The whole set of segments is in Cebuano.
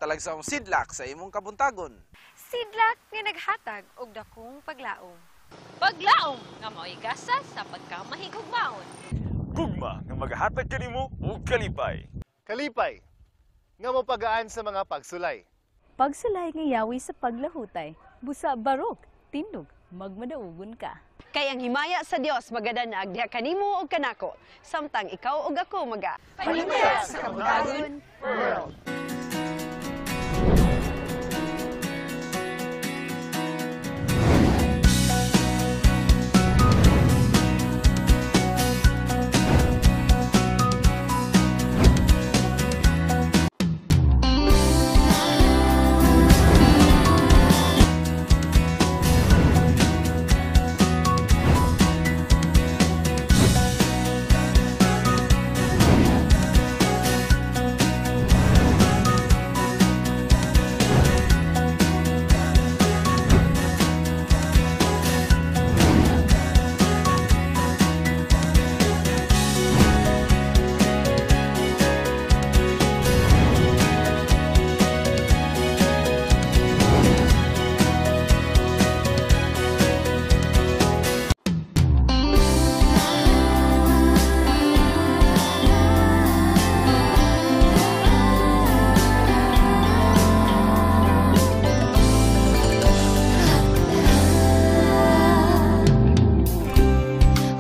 talagsaong sidlak sa imong kabuntagon. Sidlak nga naghatag og dakong paglaom. Paglaom nga mao'y gasa sa pagkamahigugmaon. Gugma nga magahatag kanimo og kalipay. Kalipay nga mopagaan sa mga pagsulay. Pagsulay nga yawi sa paglahutay, busa barok, tindog, magmadaugon ka. Kay ang himaya sa Dios magadanag diha kanimo og kanako, samtang ikaw og ako maga Panimaya sa Kabuntagon World.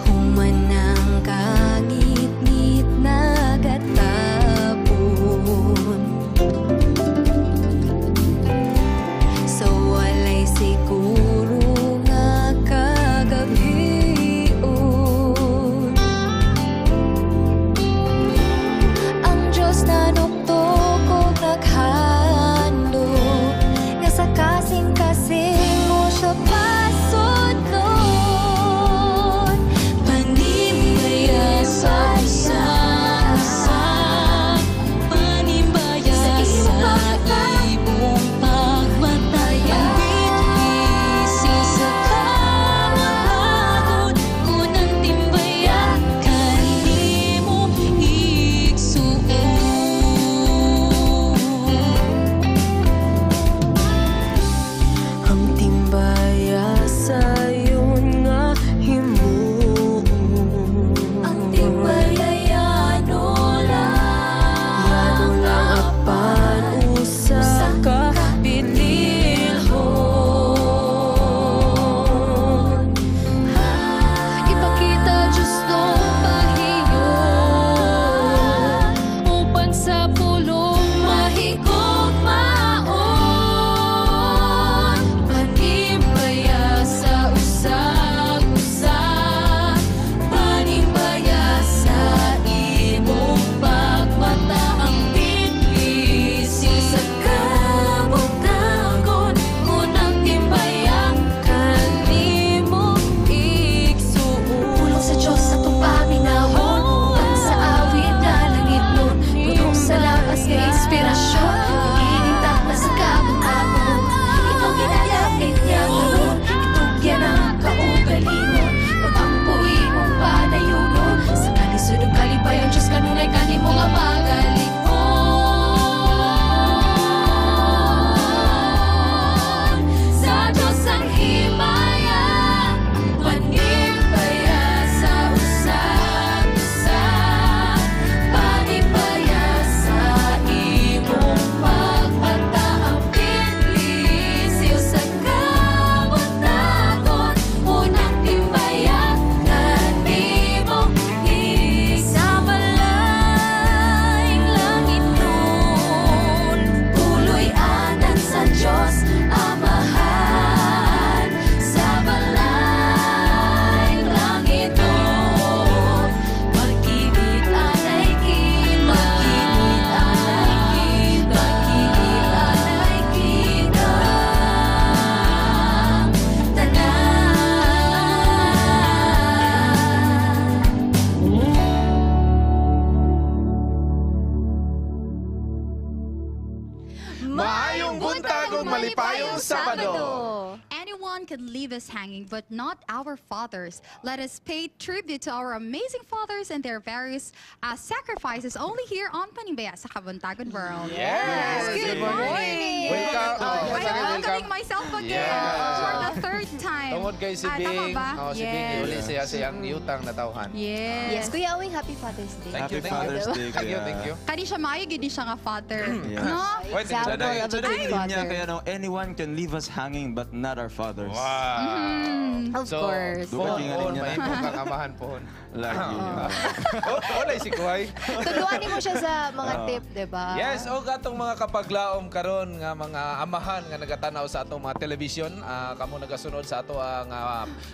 Humanang kangitngit nagatapon sa walay siguro nga kagabhion. Ang Diyos nanuktok og naghandom nga sa kasing-kasing mo siya pasudlon. Panimbaya sa isa, panimbaya sa imong pagmataya. Ang sa kamatagon, unang timbaya kanimo igsuon. Ang timbaya sayon nga himuon. Ang timbaya yano lang, yano lang apan usa ka bililhon. Ipakita Diyos nung pahiyon upang sa pulong mahigugmaon. Panimbaya sa usag-usa, panimbaya sa imong pagmata. Ang bitbisi sa kabuntagon, unang timbaya kanimo igsuon. Pulong sa Diyos atong paminawon, uban sa awit nga langit nun, puno sa lakas nga inspirasyon, ining takna sa kabuntagon. Itong ginalapit niya karon, itugyan ang kaugalingon, pag-ampo imong panayunon, sa kalisod ug kalipayon Diyos kanunay kanimo nga magalikon. Sa Diyos ang himaya, panimbaya sa usag-usa, panimbaya sa imong pagmata. Ang bitbisi sa kabuntagon, unang timbaya kanimo sa balayng langit nun. Tuloy-anan sa Diyos Amahan, sa balayng langit nun. Magkibit anay kita, magkibit anay kita, magkibit anay kita tanan. Maayong buntag ug malipayong Sabado. Anyone can leave us hanging, but not our fathers. Let us pay tribute to our amazing fathers and their various sacrifices only here on Panimbaya sa Kabuntagon World. Yes! Good morning! Welcome. Oh, I'm once again, welcome. welcoming myself again for the third time. Tungod kay si Ah, tama Bing. ba? Oh, si Bing, uli siya siyang yutang natawhan. Yes. Yes, Kuya Awing, happy Father's Day. Thank you, Happy thank you. Father's Day, Thank you, Kuya. thank you. Kani siya maayo gid ni siya nga father. Yes. No? Wait, Example of a Sana good niya father. kaya no, anyone can leave us hanging but not our fathers. Wow. Of course. Pohon, Dumating nga rin pohon, niya na. mahimo kang amahan, pohon. Lagi. Oh, wala si Kuhay. Tuduan mo siya sa mga tip, di ba? Yes, og atong mga kapaglaom karon nga mga amahan nga nagatanaw sa atong mga television, kamo nagasunod sa ato ang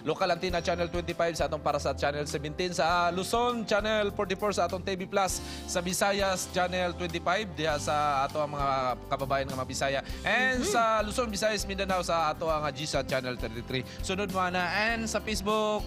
lokal antenna channel 25 sa atong para sa channel 17 sa Luzon channel 44 sa atong TV Plus sa Visayas channel 25 diha sa ato ang mga kababayan nga mga Bisaya and sa Luzon, Visayas, Mindanao sa ato ang GSAT channel 33. Sunod mo na and sa Facebook.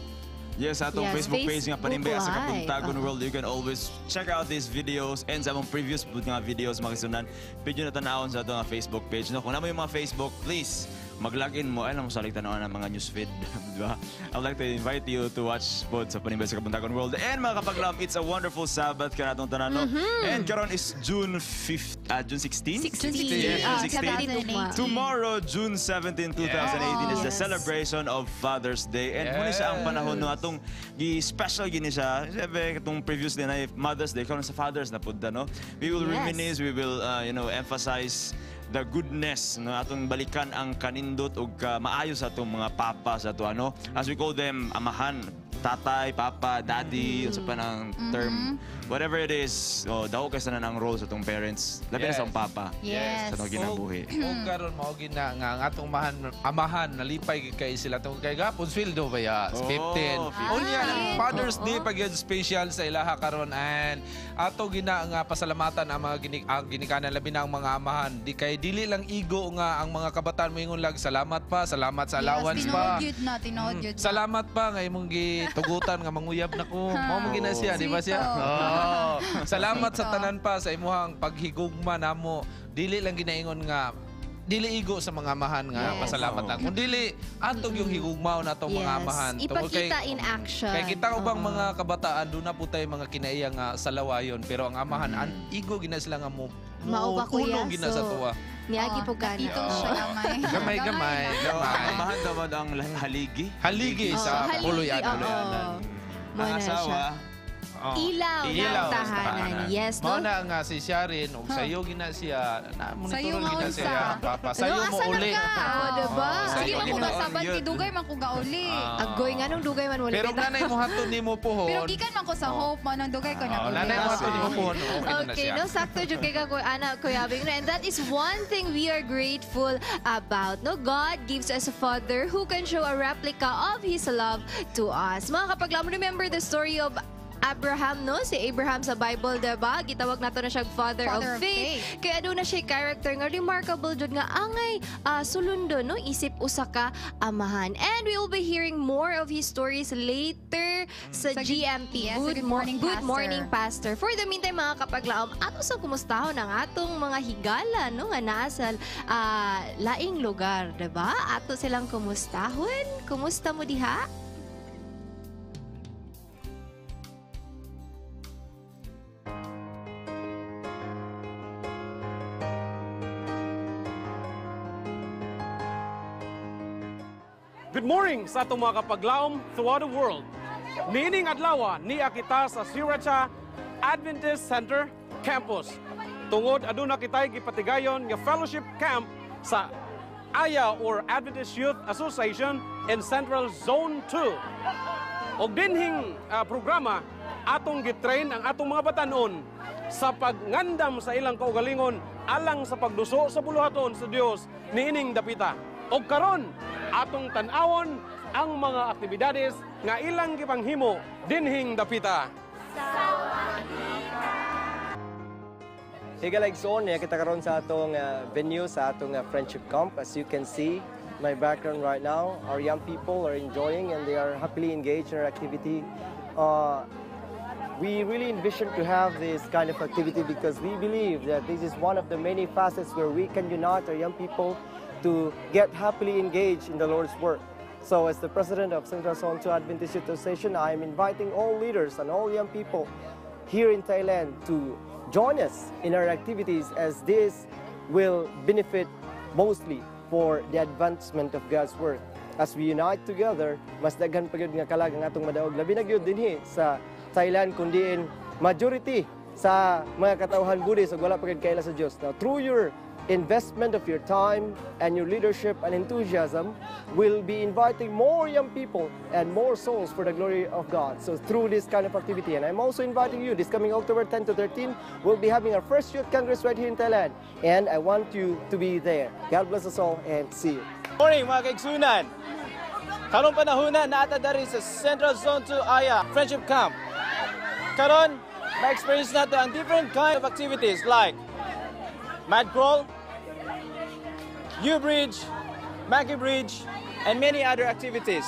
Yes, sa atong Yes, Facebook page nga Facebook Panimbaya sa Live. Kabuntagon Oo. World. You can always check out these videos and sa among previous nga videos mga kisunan. Pwede na tanawon sa atong nga Facebook page. No, kung namo yung mga Facebook, please mag-login mo. Ay, mo salig tanawon ang mga newsfeed. Di ba? I'd like to invite you to watch pod sa Panimbaya sa Kabuntagon World. And mga kapaglam, it's a wonderful Sabbath kanatong tanan. No? And karon is June 5th, June 16? 16. Yes, Ah, June 16. 2018. Tomorrow, June 17, 2018 is the Yes. celebration of Father's Day. And muna siya ang panahon no atong gi-special gini siya. Siyempre, itong previous day na Mother's Day, karon sa Father's na pud ta, no? We will reminisce, we will emphasize the goodness no atong balikan ang kanindot ug maayo sa atong mga papa sa ato ano as we call them amahan, tatay, papa, daddy, unsa pa nang term, whatever it is. Oh, daw kay sa ang role sa atong parents, labi na sa atong papa sa atong kinabuhi. Og karon mao gina nga ang atong mahan, amahan nalipay gid kay sila tungod kay gapon sweldo ba ya? Oh, 15. 15. Unya Father's Day pag yun special sa ilaha karon and ato gina nga pasalamatan ang mga ang ginikanan labi na ang mga amahan di kay dili lang igo nga ang mga kabataan moingon lag salamat pa, salamat sa allowance yes, pa. tinuod yun na, tinuod yun na. Salamat pa nga imong gitugutan nga manguyab nako. Mao man gina siya, di ba siya? Sweet. Oo. Salamat sa Sweet. tanan pa sa imuhang paghigugma namo. Dili lang ginaingon nga dili igo sa mga amahan nga pasalamat lang. Kung dili atong yung higugmaon atong mga amahan. Tungod kay- Ipakita in action. Kay kita ubang mga kabataan doon na po tayo mga kinaiya nga sa lawayon pero ang amahan an igo gina sila nga mo Mao ba, kuya? tulong gina sa So, tuwa. Niagi po gana. Napitong siya gamay. Gamay gamay No, ang gamay. amahan daw ang haligi. Haligi Oo, sa haligi, puluyan. oo. Ang Mao na siya. asawa, Oo. Ilaw, Ilaw ng sa tahanan. Yes, Mao no? na nga si Sharin ug sayo gina siya. Na Sayo monitoron nga gina unsa. siya papa. Sayo No, mo asa na uli. ka? Oh, diba? Oo, Sige sayo man gina. ko gasabat Yun. kay dugay man ko gauli. Ah. Agoy nga nung dugay man wala Pero kita. nanay mo hatod nimo pohon. Pero gikan man ko sa hope mo nang dugay ko na Oh, uli. nanay mo hatod nimo pohon. Okay na na Okay, siya. no, sakto jud kay ka kuya ana Kuya Bing, no? And that is one thing we are grateful about. No, God gives us a father who can show a replica of his love to us. Mga kapaglam, remember the story of Abraham, no? Si Abraham sa Bible, diba? Gitawag nato na siyang father, Father of of faith. faith. Kaya doon na siya character nga remarkable jud nga angay sulundo, no? Isip usa ka amahan. And we will be hearing more of his stories later sa Sa good- GMP. Yes, sa Good Morning, Good Pastor. Morning Pastor. For the meantime, mga kapaglaom, ato sa kumustahon ang atong mga higala, no, nga naa sa laing lugar, diba? Ato silang kumustahon. Kumusta mo diha? Good morning sa atong mga kapaglaom throughout the world. Niining adlaw niya kita sa Sriracha Adventist Center Campus. Tungod aduna kitay gipatigayon nga fellowship camp sa AYA or Adventist Youth Association in Central Zone 2. Og dinhing programa atong gitrain ang atong mga batanon sa pagngandam sa ilang kaugalingon alang sa pagduso sa buluhaton sa Dios niining dapita. Og karon atong tan-awon ang mga aktibidades nga ilang gipanghimo dinhing dapita. Higala igsoon, niya kita karon sa atong venue sa atong friendship camp. As you can see, my background right now, our young people are enjoying and they are happily engaged in our activity. We really envision to have this kind of activity because we believe that this is one of the many facets where we can unite our young people. to get happily engaged in the Lord's work. So as the president of Central Zone 2 Adventist Youth Association, I am inviting all leaders and all young people here in Thailand to join us in our activities, as this will benefit mostly for the advancement of God's work. As we unite together, mas daghan pa gyud nga kalag ang atong madaog. Labi na gyud dinhi sa Thailand kung diin majority sa mga katawhan Buddhist ug wala pa gyud kaila sa Dios. Now, through your investment of your time and your leadership and enthusiasm, will be inviting more young people and more souls for the glory of God. So through this kind of activity, and I'm also inviting you this coming October 10 to 13, we'll be having our first Youth Congress right here in Thailand, and I want you to be there. God bless us all and see you. Morning, mga kaigsunan. Karong panahona naa ta diri sa Central Zone 2 Aya Friendship Camp. Karon, ma-experience nato ang different kind of activities like mud crawl, U-Bridge, Monkey Bridge, and many other activities.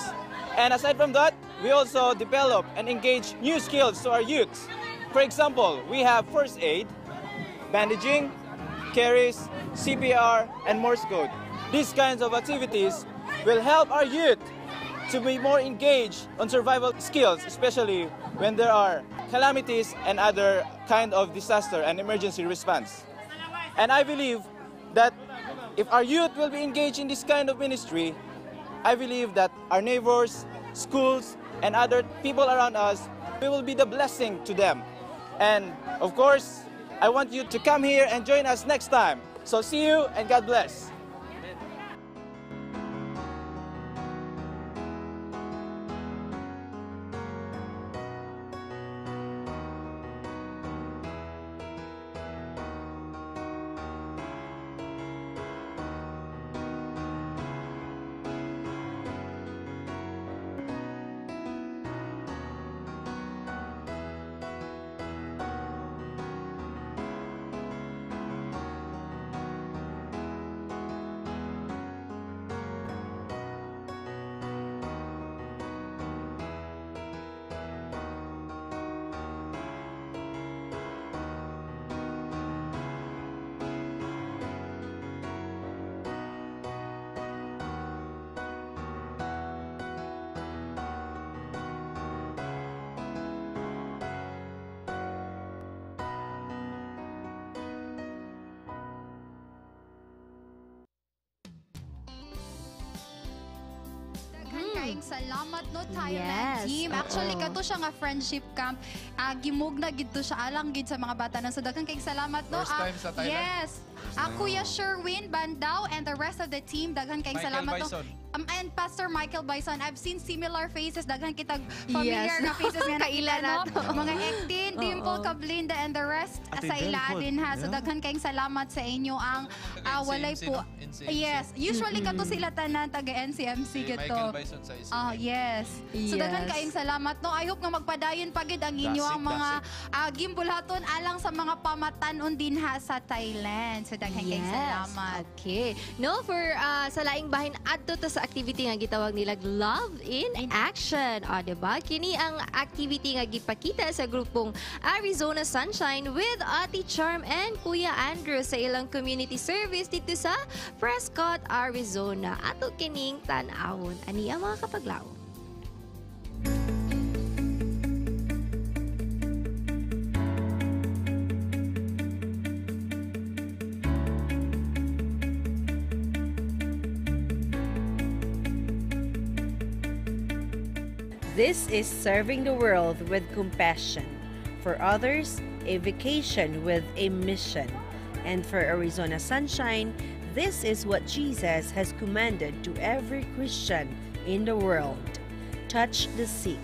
And aside from that, we also develop and engage new skills to our youth. For example, we have first aid, bandaging, carries, CPR, and Morse code. These kinds of activities will help our youth to be more engaged on survival skills, especially when there are calamities and other kind of disaster and emergency response. And I believe that if our youth will be engaged in this kind of ministry, I believe that our neighbors, schools, and other people around us, we will be the blessing to them. And of course, I want you to come here and join us next time. So see you and God bless. Daghan kayong salamat, no, Thailand team. Actually, Oo. Kato siya nga friendship camp. Gimugna gid to siya alang gid sa mga bata. So daghan kayong salamat, no. First time sa Thailand? Yes. Kuya Sherwin Bandao and the rest of the team, daghan kayong Michael salamat, no. Bison. And Pastor Michael Bison, I've seen similar faces. Daghan kitag familiar nga faces nga Kaila nakita, no? nato. Mga Ektin, Dimple, Kablinda, and the rest Ate sa ila Delford. din ha. So daghan kayong salamat sa inyo ang walay NCMC, po. no? NCMC. Yes. Usually kato sila tanan taga NCMC Si gito. Michael Bison sa ICM. Ah, yes. So daghan kayong salamat, no. I hope nga magpadayon pa gid ang inyo ang Dasig, mga gimbulhaton alang sa mga pamatan-on din ha sa Thailand. So daghan kayong salamat. Okay. No, for sa laing bahin adto to sa activity nga gitawag nila Love in Action. O, diba? Kini ang activity nga gipakita sa grupong Arizona Sunshine with Ate Charm and Kuya Andrew sa ilang community service dito sa Prescott, Arizona. Ato kining tan-awon. Ani ang mga kapaglaom. This is serving the world with compassion. For others, a vacation with a mission. And for Arizona Sunshine, this is what Jesus has commanded to every Christian in the world. Touch the sick,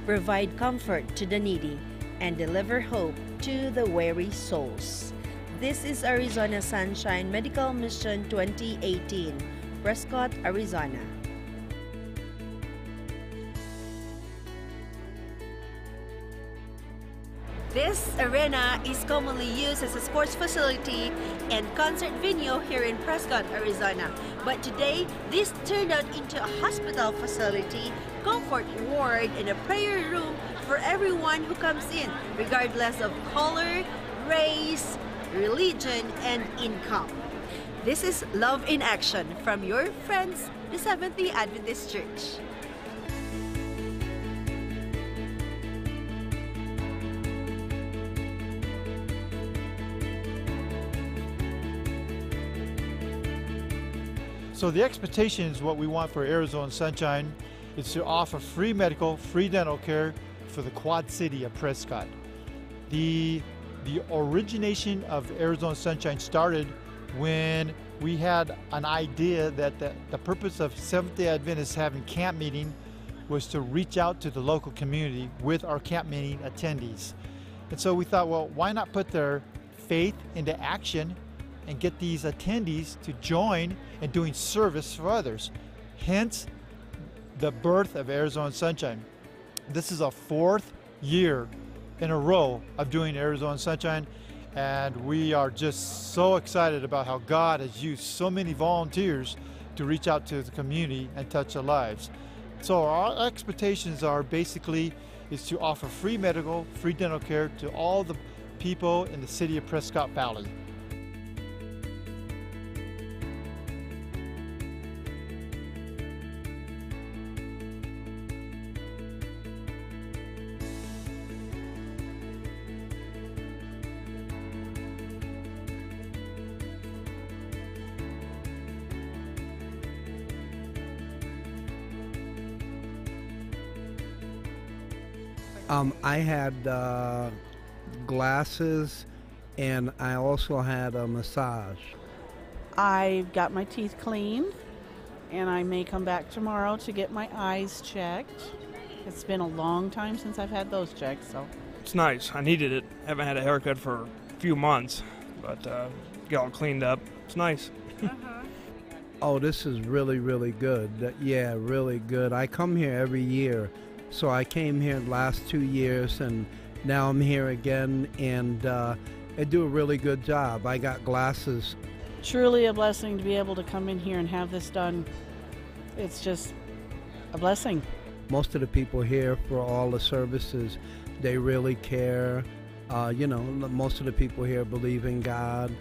provide comfort to the needy, and deliver hope to the weary souls. This is Arizona Sunshine Medical Mission 2018, Prescott, Arizona. This arena is commonly used as a sports facility and concert venue here in Prescott, Arizona. But today, this turned out into a hospital facility, comfort ward, and a prayer room for everyone who comes in, regardless of color, race, religion, and income. This is Love in Action from your friends, the Seventh-day Adventist Church. So the expectation is what we want for Arizona Sunshine is to offer free medical, free dental care for the Quad City of Prescott. The origination of Arizona Sunshine started when we had an idea that the purpose of Seventh-day Adventists having camp meeting was to reach out to the local community with our camp meeting attendees. And so we thought, well, why not put their faith into action and get these attendees to join in doing service for others? Hence, the birth of Arizona Sunshine. This is a fourth year in a row of doing Arizona Sunshine, and we are just so excited about how God has used so many volunteers to reach out to the community and touch their lives. So our expectations are basically is to offer free medical, free dental care to all the people in the city of Prescott Valley. I had glasses, and I also had a massage. I got my teeth cleaned, and I may come back tomorrow to get my eyes checked. It's been a long time since I've had those checked, so. It's nice. I needed it. Haven't had a haircut for a few months, but get all cleaned up. It's nice. Oh, this is really, really good. Yeah, really good. I come here every year. So I came here the last 2 years, and now I'm here again, and they do a really good job. I got glasses. Truly a blessing to be able to come in here and have this done. It's just a blessing. Most of the people here for all the services, they really care. You know, most of the people here believe in God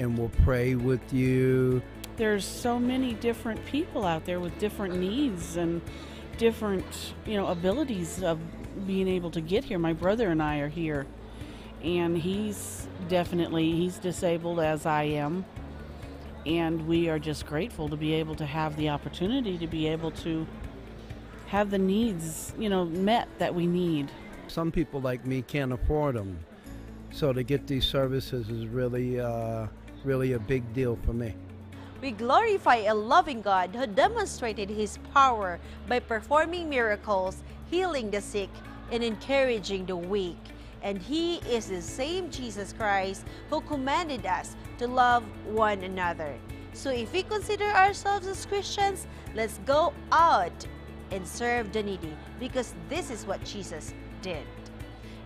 and will pray with you. There's so many different people out there with different needs and different, you know, abilities of being able to get here. My brother and I are here, and he's disabled as I am, and we are just grateful to be able to have the opportunity to be able to have the needs, you know, met that we need. Some people like me can't afford them, so to get these services is really, really a big deal for me. We glorify a loving God who demonstrated His power by performing miracles, healing the sick, and encouraging the weak. And He is the same Jesus Christ who commanded us to love one another. So if we consider ourselves as Christians, let's go out and serve the needy, because this is what Jesus did.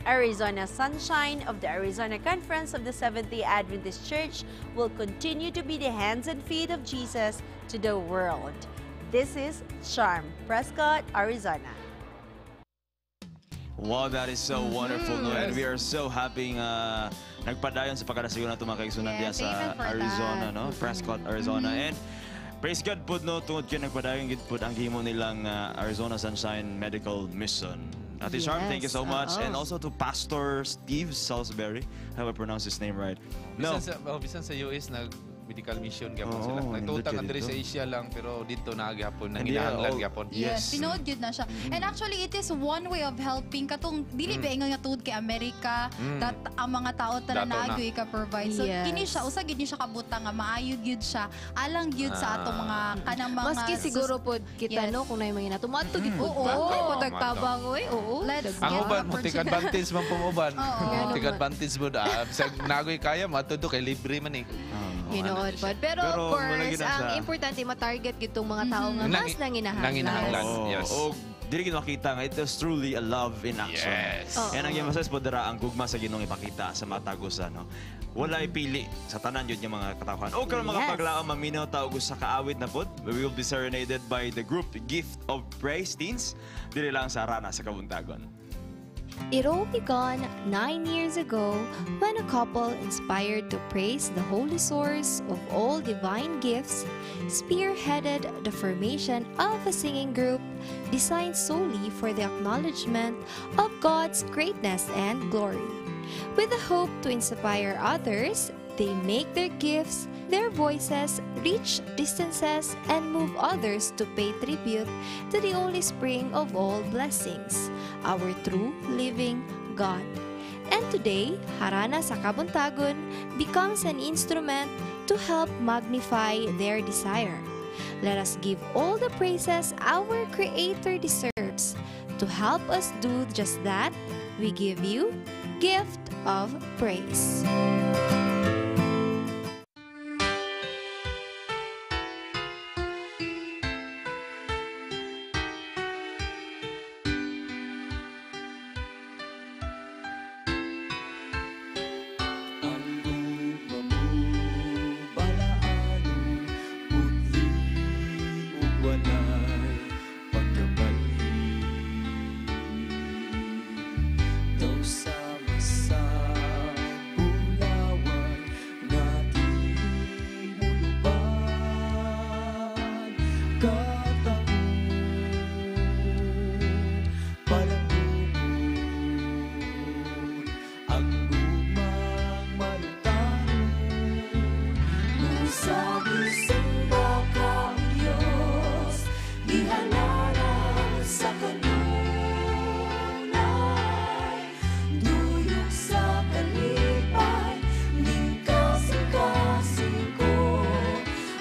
Arizona Sunshine of the Arizona Conference of the Seventh-day Adventist Church will continue to be the hands and feet of Jesus to the world. This is Charm, Prescott, Arizona. Wow, that is so wonderful, no? And Yes. we are so happy nga nagpadayon sa pagkadasigon nato mga kaigsunan diya Yes, sa amen for Arizona, that. no? Prescott, Arizona. And praise God pud, no, tungod kay nagpadayon gid pud ang gihimo nilang Arizona Sunshine Medical Mission. Ate Charm, thank you so Yes, much. oo. And also to Pastor Steve Salisbury. I hope I pronounced his name right. No. Bisan sa US, nag medical mission gyapon Oo, sila. Nagtutang nindot ang diri dito. sa Asia lang, pero dito na gyapon, And yeah, nanginahanglan gyapon. Yes, tinuod gyud na siya. And actually, it is one way of helping. Katong, dili ba ingon nga tuod kay Amerika, that ang mga tao tanan Dato na. na gyud ka-provide. So, Yes. kini siya, usa gyud ni siya kabutang nga maayo gyud siya, alang gyud sa atong mga kanang mga Maski siguro po kita Yes. no kung naay mga natumadto gid po. Oo. Ay, po tagtabang oy. Oo. Let's Ang get uban mo take advantage man po uban. Oo. Take advantage mo da. Bisag nagoy kaya matud kay libre man eh. Ginood Ano pod. Pero, Pero of wala course, gid na ang siya. importante ma-target gitong mga tao nga mas nanginahanglan. Nanginahanglan. Oo. Yes. O, dili gid makita nga it is truly a love in action. Yes. Oo. And ang emphasize po dira ang gugma sa Ginoong ipakita sa matag usa, no. Walay pili sa tanan yun yung mga katawhan. O karon mga Yes. paglaom, maminaw ta og usa ka awit na pod. We will be serenaded by the group Gift of Praise Teens diri lang sa Rana sa Kabuntagon. It all began 9 years ago when a couple inspired to praise the holy source of all divine gifts spearheaded the formation of a singing group designed solely for the acknowledgement of God's greatness and glory. With the hope to inspire others, they make their gifts, their voices reach distances and move others to pay tribute to the only spring of all blessings, our true living God. And today, Harana sa Kabuntagon becomes an instrument to help magnify their desire. Let us give all the praises our Creator deserves. To help us do just that, we give you Gift of Praise. Ang gugma mo balaanon, putli ug walay pagkabalhin. Daw sama sa bulawan nga dili muluban, katahom palandungon ang gugmang malutaron. Busa gisimba ka, O Diyos, gihalaran sa kanunay, duyog sa kalipay, ning kasing-kasing ko,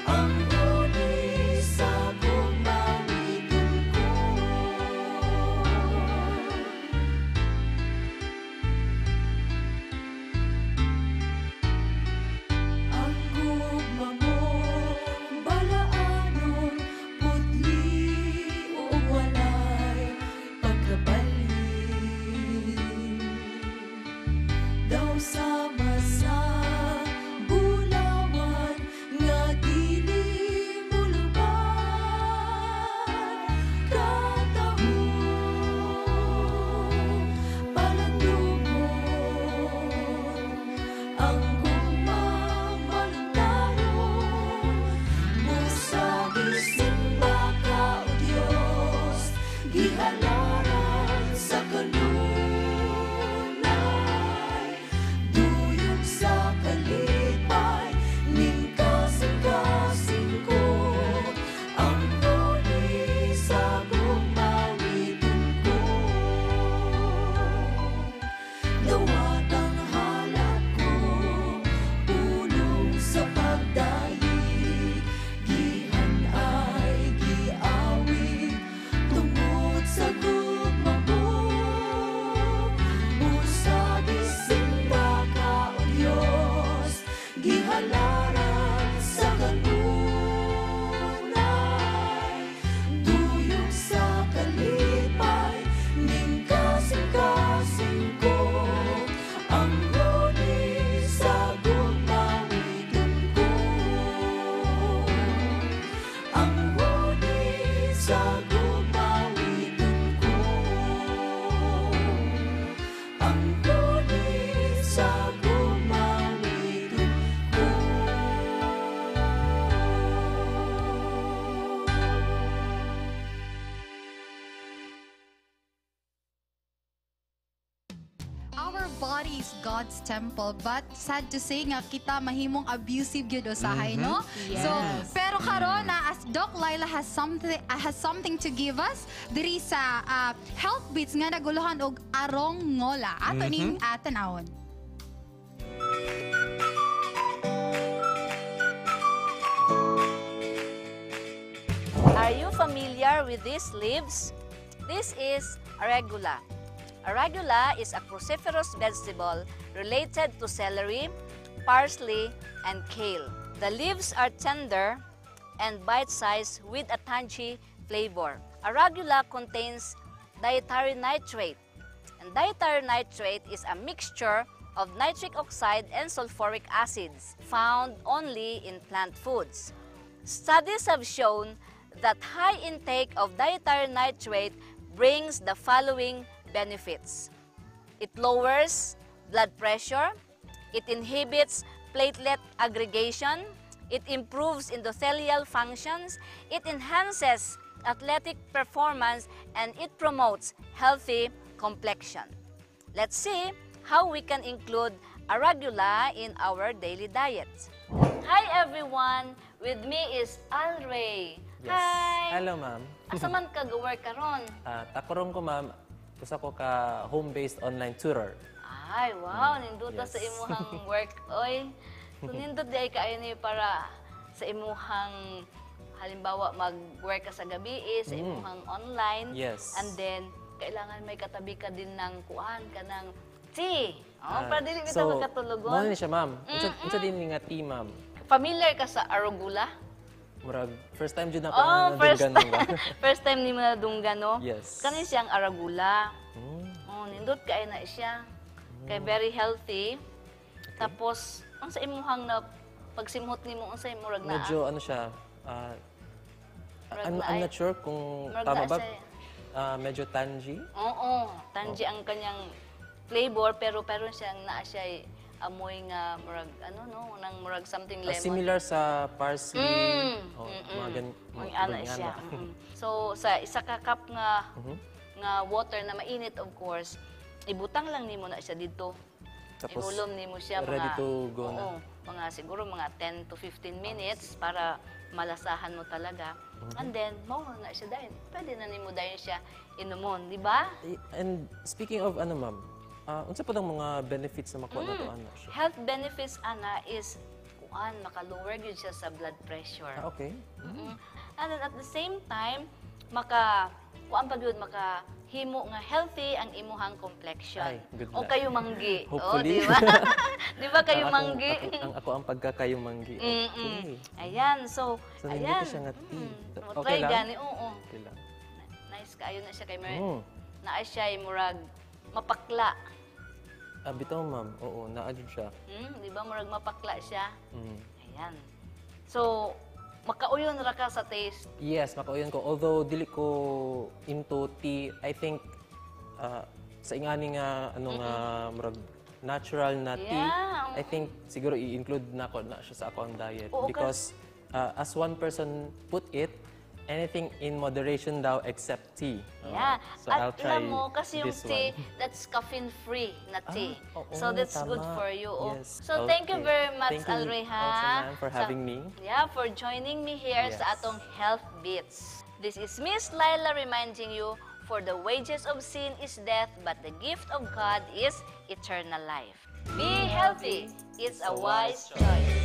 ang huni sa gugmawiton ko. Ang gugma mo balaanon, putli ug walay pagkabalhin. Daw sama sa bulawan nga dili muluban, katahom palandungon ang gugmang malutaron. Busa gisimba ka, O Diyos, gihalaran sa kanunay, duyog sa kalipay, ning kasing-kasing ko, ang huni sa gugmawiton ko. Dawat ang halat ko, pulong sa pagdayeg, gihanay, giawit, tungod sa gugma mo. Busa gisimba ka, O Diyos, gihalaran sa kanunay, duyog sa kalipay, ning kasing-kasing ko, ang huni sa gugmawiton ko. Ang huni sa gugmawiton ko. Ang huni sa gugmawiton ko. Our body is God's temple, but sad to say nga kita mahimong abusive gyud usahay, no? So, pero karon na as Doc Laila has something to give us diri sa Health Beats nga naguluhan og arong ngola. Ato ning tan-awon. Are you familiar with these leaves? This is arugula. Arugula is a cruciferous vegetable related to celery, parsley, and kale. The leaves are tender and bite-sized with a tangy flavor. Arugula contains dietary nitrate. And dietary nitrate is a mixture of nitric oxide and sulfuric acids found only in plant foods. Studies have shown that high intake of dietary nitrate brings the following benefits. It lowers blood pressure, it inhibits platelet aggregation, it improves endothelial functions, it enhances athletic performance, and it promotes healthy complexion. Let's see how we can include arugula in our daily diet. Hi everyone! With me is Alray. Yes. Hi! Hello, ma'am. Asa man ka work karon? Takurong ko, ma'am. Usa ko ka home-based online tutor. Ay, wow, nindot sa imuhang work oy. So nindot di ay kaayo ni para sa imuhang halimbawa mag-work ka sa gabi eh, sa imuhang online. Yes. And then kailangan may katabi ka din ng kuan ka ng tea. Oh, para dili bitaw so, makatulogon. Mao ni siya, ma'am. Unsa din ni nga tea, ma'am? Familiar ka sa arugula? Murag first time jud na ko Oh, na first nadunggan ba? First time ni mo nadunggan, no? Yes. Kani siyang arugula. Oh, nindot kay na siya. Kay very healthy. Tapos, ang sa imuhang na pagsimhot nimo unsay murag na. Medyo ano siya, Murag I'm, na I'm ay- not sure kung Murag tama na ba. siya. Medyo tangy. Oo, tangy ang kanyang flavor pero pero siyang naa siya amoy nga murag ano no, nang murag something lemon. Similar sa parsley. Oh, mga Mga ana mga siya. ana. So sa isa ka cup nga nga water na mainit, of course, ibutang lang nimo na siya didto. Tapos, Ihulom nimo siya mga ready to go na. Oo, mga siguro mga 10 to 15 minutes para malasahan mo talaga. And then mao na siya dayon. Pwede na nimo dayon siya inumon, di ba? And speaking of ano, ma'am, unsa pa ang mga benefits na makuha nato ana siya? Health benefits ana is kuan, maka-lower gyud siya sa blood pressure. Ah, okay. And then at the same time, maka kuan pa gyud, maka himo nga healthy ang imuhang complexion. Ay, good O luck. kayo manggi. O, Hopefully. di ba? Di ba kayo Ang manggi? Ako ang pagkakayumanggi. Okay. Ayan, so, So, ayan. nindot siya nga tea. Mo Okay try lang? gani, oo. Okay lang. Nice kaayo na siya kay Mary. Naa siya ay murag mapakla. Ah, bitaw, ma'am. Oo, naa jud siya. Di ba murag mapakla siya? Ayan. So, makauyon ra ka sa taste. Yes, makauyon ko. Although dili ko into tea, I think sa ingani nga ano nga murag natural na tea, I think siguro i-include na ko na siya sa ako ang diet Oo, because as one person put it, anything in moderation daw except tea. So At I'll try alam mo, kasi yung this tea, one. that's caffeine-free na tea. Oo, So that's good tama. for you. Oh. Yes. So thank you Okay. very much, Thank you Alray, ha? also, ma'am, for having me. Yeah, for joining me here sa atong Health Beats. This is Miss Laila reminding you, for the wages of sin is death, but the gift of God is eternal life. Be healthy. It's a wise choice.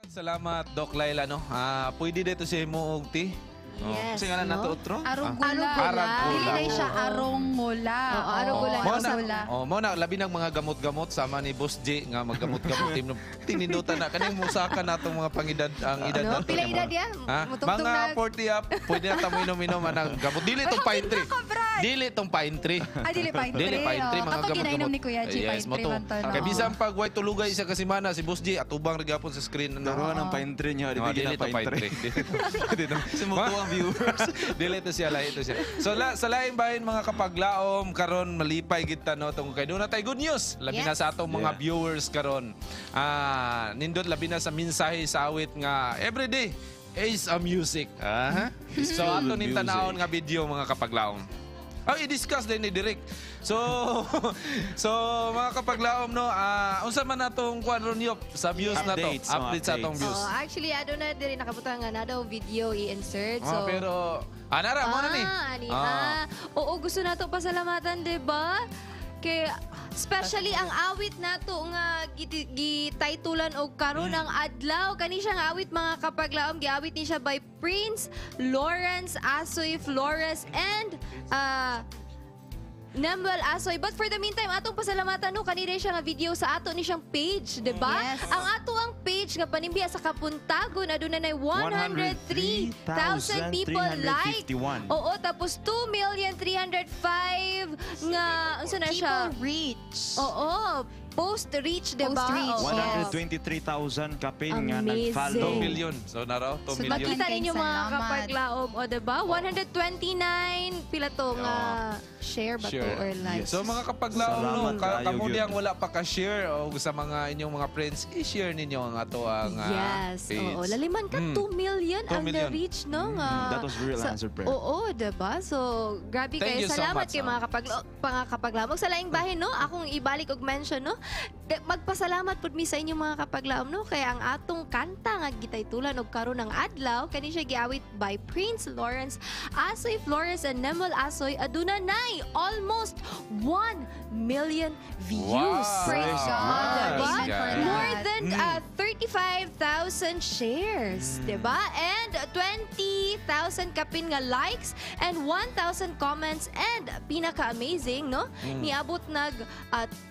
Salamat, Doc Laila, no? Ah, pwede dito sa imo og tea. Oh. Yes, Kasi nga na no? nato otro. Arugula. Arugula. Dili na siya arongula. Oo, arugula. Mo na, Arugula. oh, mo na labi ng mga gamot-gamot sama ni Boss J nga maggamot-gamot team tinindutan na kaning musaka natong mga pangidad ang edad Ano? nato. Pila ni edad mga- ya? Ha? Mutungtong Mga na- 40 up, pwede na tamo inom-inom anang gamot. Dili tong pine tree. Dili tong pine tree. Ay, dili pine Dili tree, pine tree oh. mga Kato gamot-gamot. ginainom ni Kuya G, Yes, pine mo tree to. man to, no? Kay bisan pag way tulugay isa ka semana si Boss J atubang ra gyapon sa screen. Ano. Daro ng pine tree niya, No, di dili na to pine pine tree. tree. Sumuko ang viewers. Dili to siya, lahi to siya. So sa laing bahin mga kapaglaom karon malipay gid ta no tungkol kay doon tay good news labi na Yes. sa atong mga viewers karon. Nindot labi na sa mensahe sa awit nga everyday is a music. Ah. So ato ning Music. tanawon nga video mga kapaglaom. Oh, i-discuss din ni Direk. So, so mga kapaglaom no, unsa man natong kuan ron yop sa views na to. Updates, mga Update sa atong updates. views. Oh, actually, aduna diri nakabutang nga na daw video i-insert. So, Pero nara mo na ni. Ani, Oo, gusto nato pasalamatan, 'di ba? Kay especially ang awit nato nga gitituluan og karon ang adlaw kani siya nga awit mga kapaglaom, giawit ni siya by Prince Lawrence Asoy Flores and Nemuel Asoy. But for the meantime, atong pasalamatan no kanina siya nga video sa ato ni siyang page, 'di ba? Yes. Ang ato ang page nga panimbiya sa Kapuntagon aduna nay 103,000 people like. 103,351. Oo, tapos 2,305 nga unsa na siya? People reach. Oo. Post-reach, diba? Post-reach, Oo. 123,000 kapin nga Amazing. nag-follow. 2 million. So naraw, 2 million. Makita ninyo mga Salamat. kapaglaom, o diba? 129 pila to nga share ba to or like. So mga kapaglaom, no, Salamat kaayo, kamo gyud. diyang wala pa ka-share o sa mga inyong mga friends, i-share ninyo ang ato ang Yes, page. oo. Laliman ka, 2 million 2 ang million. na-reach, no? Nga, That was real answered prayer. Oo, diba? So, grabe Thank kayo. you so Salamat much, kay mga mga kapaglaom. Sa laing bahin, no? Akong ibalik og mention, no? Magpasalamat pud mi sa inyong mga kapaglaom, no? Kaya ang atong kanta nga gitaytulan og karon ng adlaw, kani siya giawit by Prince Lawrence Asoy Flores and Nemuel Asoy, aduna nay almost 1 million views. Wow. Praise God. Diba? Amen for that. More than 35,000 shares, diba? And 20,000 kapin nga likes and 1,000 comments and pinaka-amazing, no? Niabot nag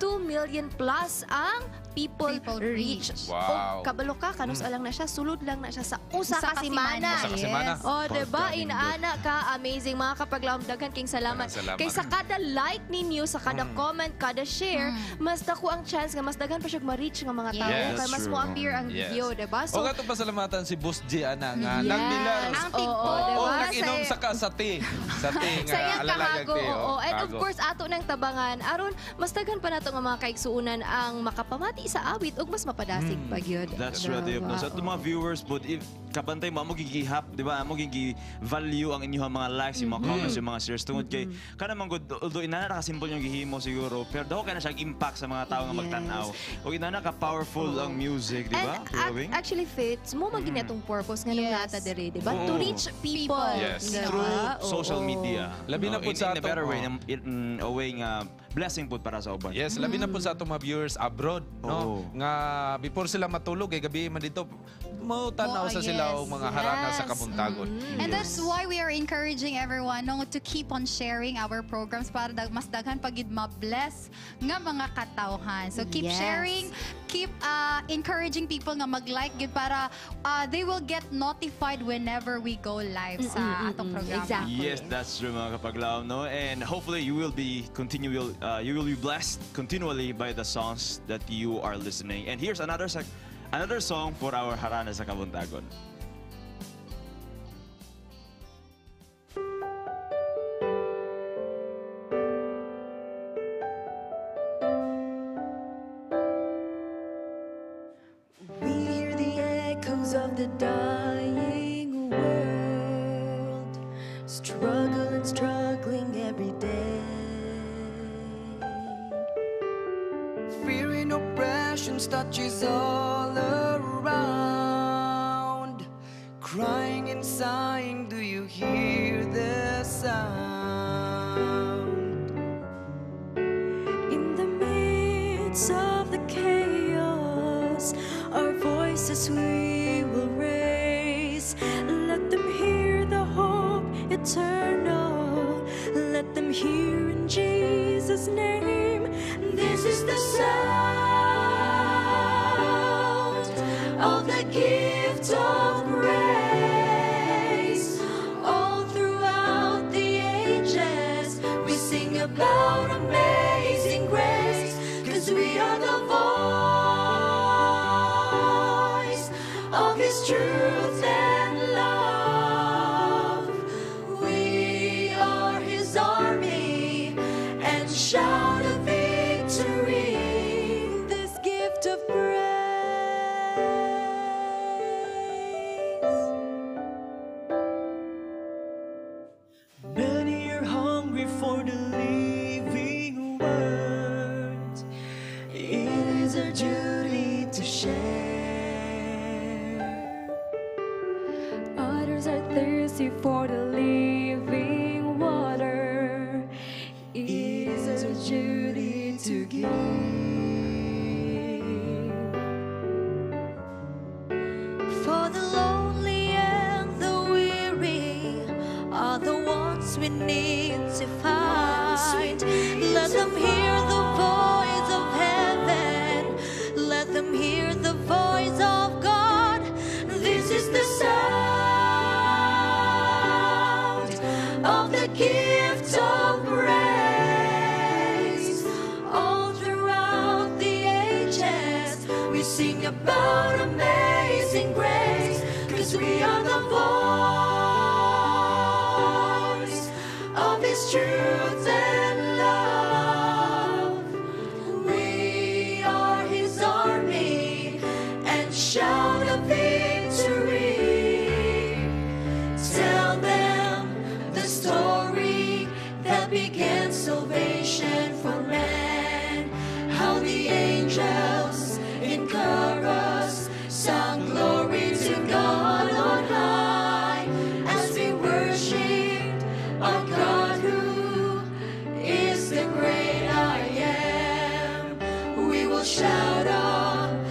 2 million plus ang people reach. Wow. O, kabalo ka, kanus alang na siya, sulod lang na siya sa usa Usa ka ka semana. semana. Usa ka semana. O, diba? Pagkain, Inaana ka, amazing. Mga kapaglaom, daghan king salamat. Daghan salamat. Kay sa kada like ninyo, sa kada comment, kada share, mas dako ang chance nga mas daghan pa siya ma-reach nga mga tao. Yes. Kay mas That's mo true. appear ang Yes. video, diba? O kato pasalamatan si Boss G ana nga Yes. nagbilar. Ang Oo, tigpo. diba? O nag-inom sa ka sa tea. Sa tea nga Sa iyang alalayag kahago, tea. oo. And of kahago. course, ato ng tabangan, aron mas daghan pa nato nga mga kaigsuunan ang makapamati sa awit ug mas mapadasig pa gyud. That's right, Diba? no? So, atong mga viewers po, if kabantay mo, amo gigihap, di ba? Amo value ang inyong mga likes, yung mga comments, yung mga shares. Tungod kay, kana man good, although inana ka simple yung gihimo siguro, pero daw kay na siyang impact sa mga tao nga magtan-aw. O inana ka powerful ang music, di ba? And Kuya Wing? actually, Fitz, mo man gini atong purpose nga nung nata diri, di ba? To Oo. reach people. Yes. Diba? Through Oo. social media. Labi na No, pud sa in a atong- better way, oh. in a way nga blessing pud para sa uban. Yes, labi na po sa atong mga viewers abroad, no? Oo. Nga before sila matulog, eh, gabi man dito, mo tanaw Oh, sa sila yes. og mga harana sa Yes. kabuntagon. And that's why we are encouraging everyone, no, to keep on sharing our programs para mas daghan pagid ma-bless nga mga katawhan. So keep sharing, keep encouraging people nga mag-like gyud para they will get notified whenever we go live sa atong programa. Exactly. Yes, that's true, mga kapaglaom, no? And hopefully you will be continual, you will be blessed continually by the songs that you are listening. And here's another song for our harana sa kabuntagon. We hear the echoes of the dying world, struggling, struggling every day. Fear and oppression touches all around. Crying and sighing, do you hear the sound? In the midst of the chaos, our voices we will raise. Let them hear the hope eternal. Let them hear in Jesus' name. This is the sound of the gift of grace. All throughout the ages, we sing about amazing grace, 'cause we are the voice of His truth and love. We are His army and shout of victory. This gift of praise. Many are hungry for the living word. It is our duty to share. Others are thirsty for the living water. It is our duty to give. For the lonely and the weary are the ones we need to find. Let them hear the voice of heaven. Let them hear the voice of God. This is the sound of the gift of praise. All throughout the 'Cause we are the voice of His truth and love. We are His army and shout a victory. Tell them the story that began salvation for man. How the angels in chorus sung glory to God on high as we worshiped our God who is the great I am. We will shout adoration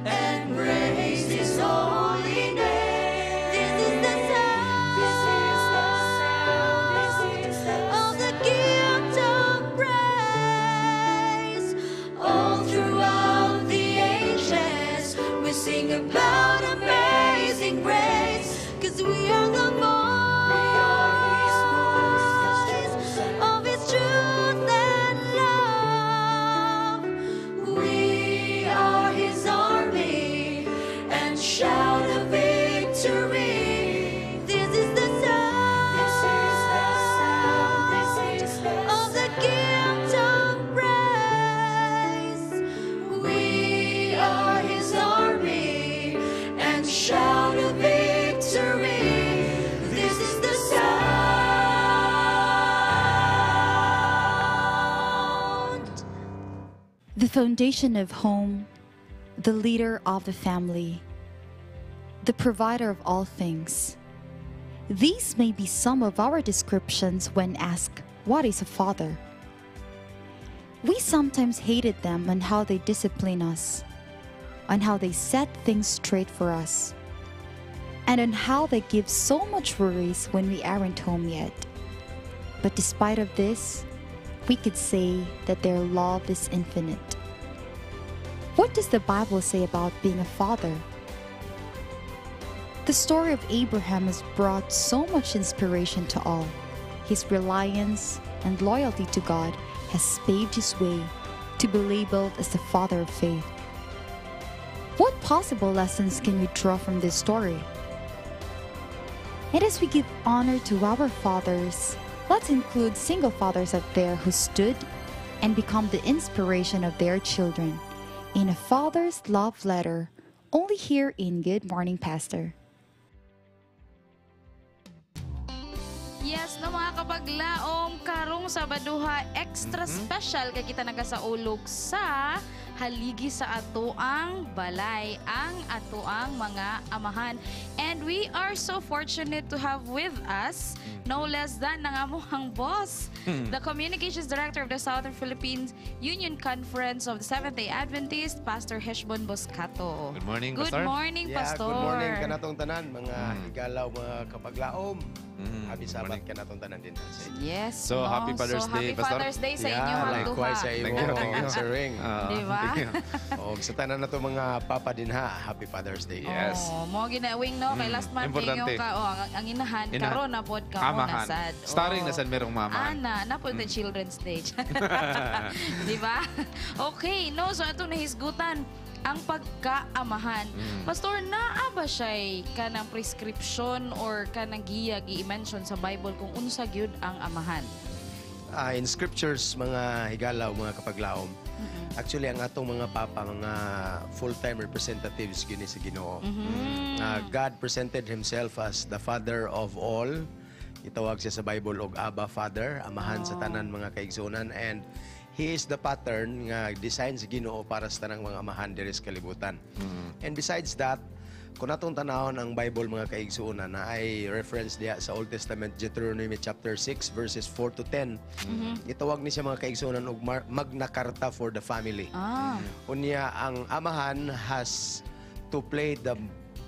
and praise His holy name. This is the sound. This is the sound. This is the of the gift of praise. All throughout the ages, we sing about amazing grace. 'Cause we are the voice of His truth and love. We are His army and shout a victory. This is the sound. This is the sound. This is the of the gift of praise. We are His army and shout a victory. This is the sound. The foundation of home, the leader of the family, the provider of all things. These may be some of our descriptions when asked, "What is a father?" We sometimes hated them on how they discipline us, on how they set things straight for us, and on how they give so much worries when we aren't home yet. But despite of this, we could say that their love is infinite. What does the Bible say about being a father? The story of Abraham has brought so much inspiration to all. His reliance and loyalty to God has paved his way to be labeled as the father of faith. What possible lessons can we draw from this story? And as we give honor to our fathers, let's include single fathers out there who stood and become the inspiration of their children in a father's love letter, only here in Good Morning Pastor. Yes, no, mga kapaglaom, karong Sabaduha, extra special kay kita nagasaulog sa haligi sa atoang balay, ang atoang mga amahan. And we are so fortunate to have with us no less than ang amuhang boss, the Communications Director of the Southern Philippines Union Conference of the Seventh-day Adventist, Pastor Heshbon Boscato. Good morning, Good Pastor. Morning, Yeah, Pastor. good morning kanatong tanan, mga higalaw, mga kapaglaom. Happy Sabbath kanatong tanan din. Yes. So, No? happy Father's So, Day, happy Pastor. Father's Day sa Yeah, inyo, hang likewise duha. sa imo, Thank you, thank you. Sir Ring. Di ba? Thank you. Og sa tanan na to mga papa din ha, happy Father's Day. Yes. Oh, mo ginawing no kay last month Importante. inyo ka oh, ang inahan, Inahan. karon na pod ka mo Amahan. nasad. Starring Oh. na sad merong mamahan. Ana, na pod the Children's Day. Di ba? Okay, no, so atong nahisgutan ang pagkaamahan. Pastor, naa ba siya'y kanang prescription or kanang giya gi-mention sa Bible kung unsa gyud ang amahan? Ah, in scriptures, mga higalaw, mga kapaglaom, actually ang atong mga papa, mga full-time representatives gyud ni sa Ginoo. Ah, God presented himself as the father of all. Itawag siya sa Bible og Abba Father, amahan sa tanan mga kaigsuonan, and he is the pattern nga design sa Ginoo para sa tanang mga amahan diri sa kalibutan. And besides that, kung atong tanahon ang Bible, mga kaigsuonan, na ay reference diha sa Old Testament, Deuteronomy chapter 6 verses 4 to 10. Gitawag ni siya, mga kaigsuonan, og Magna Carta for the family. Unya ang amahan has to play the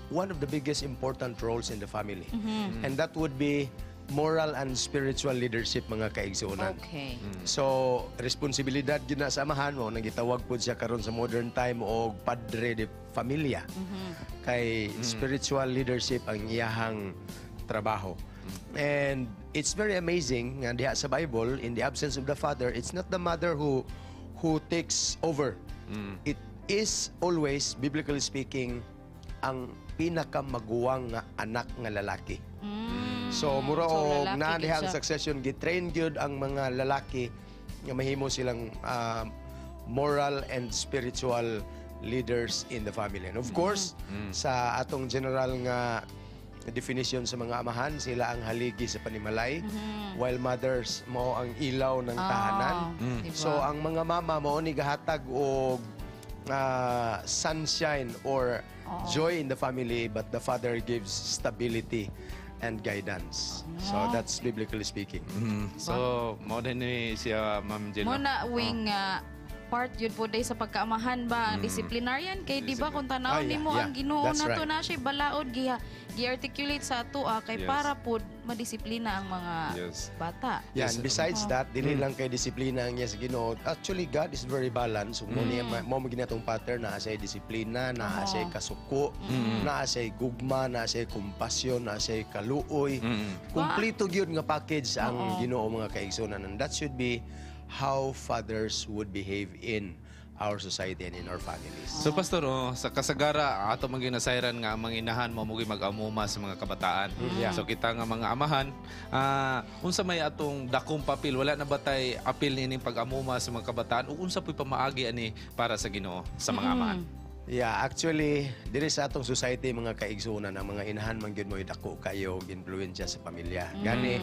one of the biggest important roles in the family. And that would be moral and spiritual leadership, mga kaigsuonan. So, responsibilidad gyud na sa amahan mo, nagitawag pod siya karon sa modern time og padre de familia. Kay spiritual leadership ang iyahang trabaho. And it's very amazing nga diha sa Bible, in the absence of the father, it's not the mother who takes over. It is always, biblically speaking, ang pinakamaguwang nga anak nga lalaki. So mura So, og lalaki naa gid diha ang siya. succession, gitrain gyud ang mga lalaki nga mahimo silang moral and spiritual leaders in the family. And of course, sa atong general nga definition sa mga amahan, sila ang haligi sa panimalay, while mothers mao ang ilaw ng tahanan. Diba? So ang mga mama mao ni gahatag og sunshine or joy in the family, but the father gives stability and guidance. So that's biblically speaking. So, mao din ni siya, Ma'am Jill, Mo no? na wing part yun po day sa pagkaamahan ba ang disciplinarian kay di ba kung tanaw nimo ang Ginoo That's nato right. na siya balaod giha gi-articulate sa ato kay para pod madisiplina ang mga bata. Yeah, and besides that, dili lang kay disiplina ang iya sa Ginoo. Actually, God is very balanced. So, mo niya mo ginatong pattern naa siya disiplina, naa siya kasuko, naa siya gugma, naa siya compassion, naa siya kaluoy. Kumpleto gyud nga package ang Ginoo, mga kaigsunan. And that should be how fathers would behave in our society and in our families. So Pastor, oh, sa kasagara ato man ginasayran nga ang mga inahan mo mo mag-amuma sa mga kabataan. So kita nga mga amahan, unsa may atong dakong papel, wala na ba tay apil nining pag-amuma sa mga kabataan ug unsa puy pamaagi ani para sa Ginoo sa mga amahan? Yeah, actually, diri sa atong society, mga kaigsunan, ang mga inahan man gyud mo'y dako kayo og influensya sa pamilya. Gani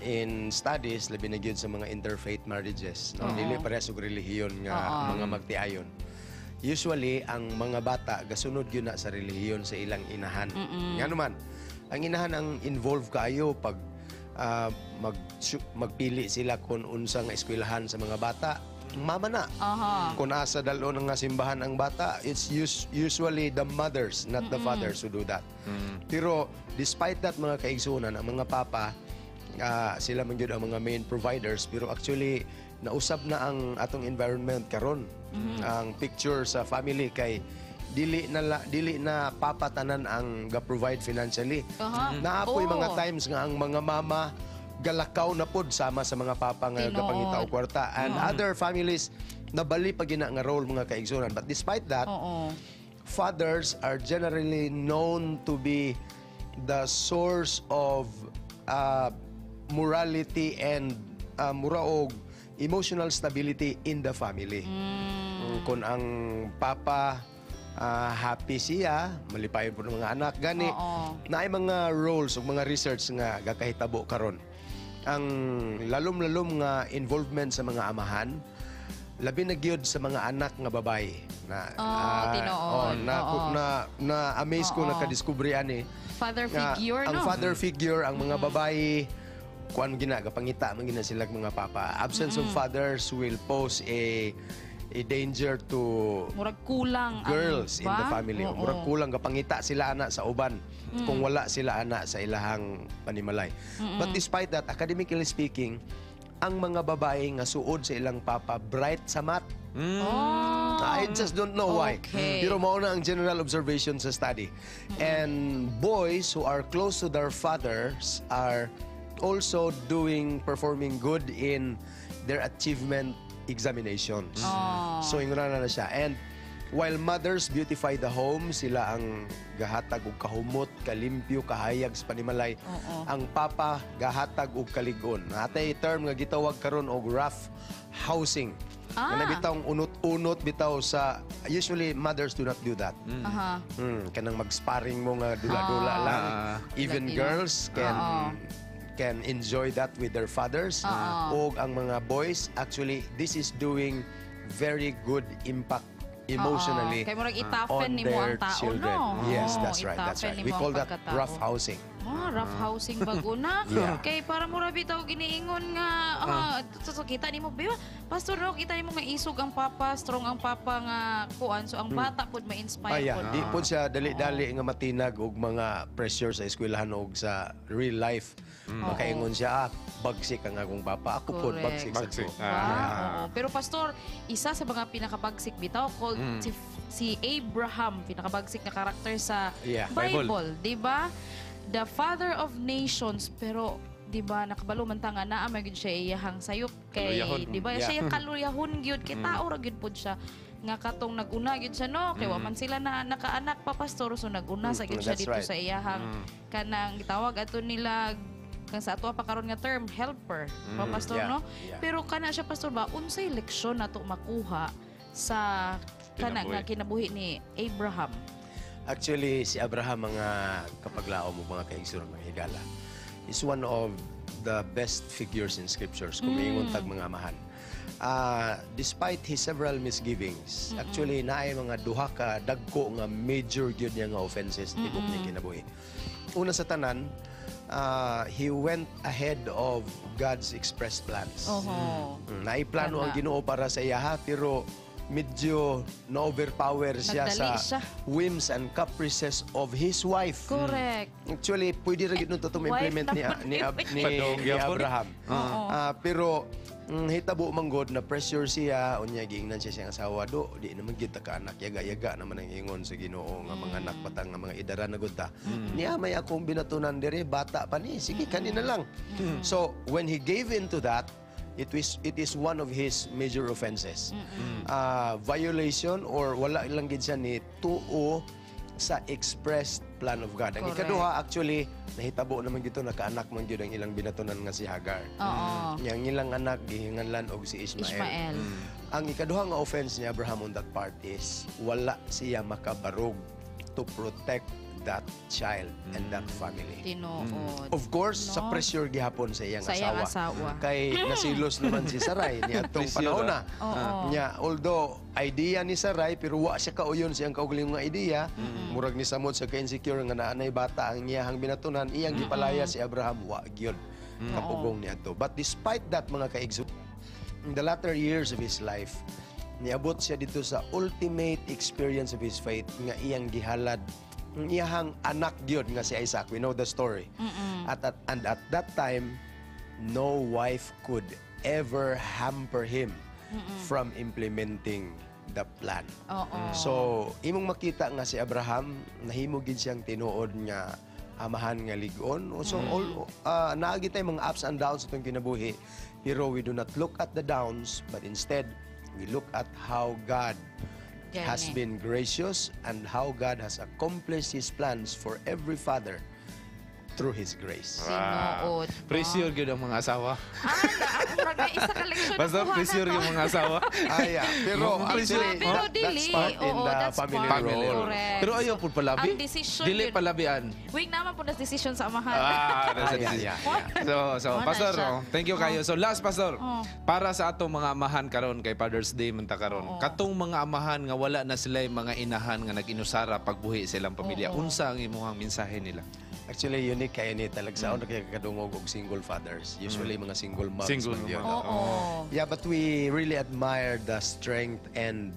in studies, labi na gyud sa mga interfaith marriages, no, dili parehas og relihiyon nga mga magtiayon. Usually ang mga bata gasunod gyud na sa relihiyon sa ilang inahan. Ngano man, ang inahan ang involved kaayo pag magpili sila kung unsa nga eskwelahan sa mga bata, mama na. Kung asa dal-on nga simbahan ang bata, it's usually the mothers, not the fathers who do that. Pero despite that, mga kaigsunan, ang mga papa, sila man gyud ang mga main providers, pero actually nausab na ang atong environment karon. Ang picture sa family kay dili na papa tanan ang ga-provide financially. Naa poy mga times nga ang mga mama galakaw na pod sama sa mga papa nga gapangita og kwarta. And other families nabali pa gina nga role, mga kaigsunan. But despite that, fathers are generally known to be the source of morality and mura og emotional stability in the family. Kung ang papa happy siya, malipayon po ng mga anak. Gani, naay mga roles ug mga research nga gakahitabo karon. Ang lalom-lalom nga involvement sa mga amahan, labi na gyud sa mga anak nga babae na Oh, tinuod. Oh, na na na amaze ko nakadiskubre ani Father nga figure, ang no? father figure ang mga babae kuan gina gapangita man gina sila mga papa. Absence of fathers will pose a danger to Murag kulang ang girls in the ba? family. Murag kulang, gapangita sila ana sa uban kung wala sila ana sa ilahang panimalay. But despite that, academically speaking, ang mga babae nga suod sa ilang papa, bright sa math. I just don't know why. Pero mao na ang general observation sa study. And boys who are close to their fathers are also doing performing good in their achievement examinations. So ingon na na siya. And while mothers beautify the home, sila ang gahatag og kahumot, kalimpyo, kahayag sa panimalay. Ang papa gahatag og kaligon. Natay term nga gitawag karon og rough housing. Kana bitawng unot-unot bitaw sa, usually mothers do not do that. Kanang mag-sparring mo nga dula-dula lang. Even Lagi na. girls can enjoy that with their fathers. Og ang mga boys, actually this is doing very good impact emotionally Kay murag i-toughen on nimo their ang tao, children. no? Yes, Oo, that's right. That's i-toughen right. We nimo ang call that pagkatao. rough housing. Ah, rough housing bago na. Kay para mura bitaw giniingon nga so kita nimo ba Pastor no, kita nimo nga isog ang papa, strong ang papa nga kuan, so ang bata pud ma-inspire Ah, yeah. pud. Di po siya dali-dali nga matinag og mga pressure sa eskwelahan og sa real life. Makaingon siya, "Ah, bagsik ang akong papa. Ako po, bagsik sa Bagsik. ko." Oo. Pero Pastor, isa sa mga pinakabagsik bitaw called si si Abraham, pinakabagsik nga karakter sa Bible. Bible, di ba? The father of nations, pero di ba nakabalo man ta nga naa man gyud siya iyahang sayop kay Kaluyahon. di ba siya yung kaluyahon gyud kay tao ra gyud pud siya. Nga katong naguna gyud siya, no, kay wa man sila na nakaanak pa, pastor, so naguna sa gyud siya That's dito right. sa iyahang kanang gitawag ato nila kang sa ato pa karon nga term, helper pa, pastor, no? Pero kana siya, pastor, ba unsay leksyon nato makuha sa kana Kinabuhi. nga kinabuhi ni Abraham? Actually, si Abraham, mga kapaglaom mo, mga kaigsuonan, mga higala, is one of the best figures in scriptures kung miingon tag mga amahan. Despite his several misgivings, actually naay mga duha ka dagko nga major gyud niya nga offenses tibok niya kinabuhi. Una sa tanan, he went ahead of God's express plans. Naiplano ang Kana. Ginoo para sa iyaha, pero medyo na-overpower siya Nagdali sa siya. whims and caprices of his wife. Actually, pwede ra gyud nito Wife implement ni naman ni, yun. ni, Padong ni gyapon. Abraham. Oo. Pero hitabo man god na pressure siya, unya giingnan siya siyang asawa, do di naman gyud ta ka anak, yaga-yaga naman ang ingon sa Ginoo nga mga anak patang nga mga idaran na gud ta. Niya may akong binatunan dire, bata pa ni, sige kanina lang. So when he gave in to that, it is one of his major offenses. Violation or wala lang gid siya ni tuo sa expressed plan of God. Ang ikaduha, actually, nahitabo naman gito, nakaanak man gyud ang ilang binatunan nga si Hagar. Yang ilang anak gihinganlan og si Ishmael. Ishmael. Ang ikaduha nga offense ni Abraham on that part is wala siya makabarog to protect that child and that family. Tinuod. Of course, sa No? pressure gihapon sa iyang Sa iyang asawa. asawa. Kay nasilos naman si Sarai ni atong Pressure, panahon na. ah. Oo. Nya, although idea ni Sarai pero wa siya kauyon siyang kaugalingong nga idea, murag ni samot sa ka-insecure nga naanay bata ang iyahang binatunan, iyang gipalaya si Abraham, wa gyud kapugong niadto. But despite that, mga kaigsuonan, in the latter years of his life, niabot siya dito sa ultimate experience of his faith nga iyang gihalad ang iyahang anak gyud nga si Isaac. We know the story. And at that time, no wife could ever hamper him from implementing the plan. So, imong makita nga si Abraham, nahimo gid siyang tinuod nga amahan nga ligon. So, all naa gyud tay mga ups and downs atong kinabuhi. Pero we do not look at the downs, but instead we look at how God has Gani. been gracious and how God has accomplished His plans for every father through His grace. Tinuod. Pressure gyud ang mga asawa. Murag na isa ka leksyon Basta nakuha na pressure to. yung mga asawa. Ah, yeah. Pero Pressure. actually, Pero that's dili. part in Oo, the that's family part. role. Correct. Pero ayaw po palabi. Ang decision Dili yun. palabian. Wing naman po na decision sa amahan. Ah, that's a Ah, yeah, decision. yeah. So, Wala Pastor, siya. oh, thank you kayo. So, last, Pastor, Oh. para sa atong mga amahan karon kay Father's Day man ta karon. Katong mga amahan nga wala na sila mga inahan nga nag-inusara pagbuhi sa ilang pamilya. Unsa ang imong mensahe nila? Actually, unique kayo ni talagsaon na kaya kakadungog og single fathers. Usually, mga single moms Single man yun. mom. Yeah, but we really admire the strength and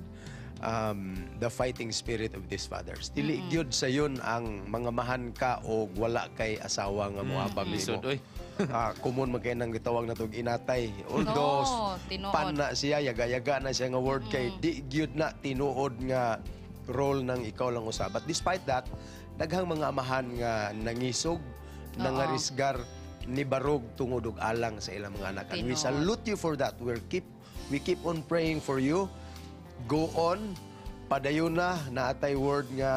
the fighting spirit of these fathers. Dili gyud sayon ang mga mahan ka o wala kay asawa nga moabang nimo. Lisod, oy. Common man kay nang gitawag na tog inatay. Although No, tinuod. pan na siya, yaga-yaga na siya nga word kay di gyud na tinuod nga role ng ikaw lang usa. But despite that, daghang mga amahan nga nangisog, nangarisgar, nibarog tungod og alang sa ilang mga anak. And we Tinuod. salute you for that. We keep on praying for you. Go on. Padayon na naatay word nga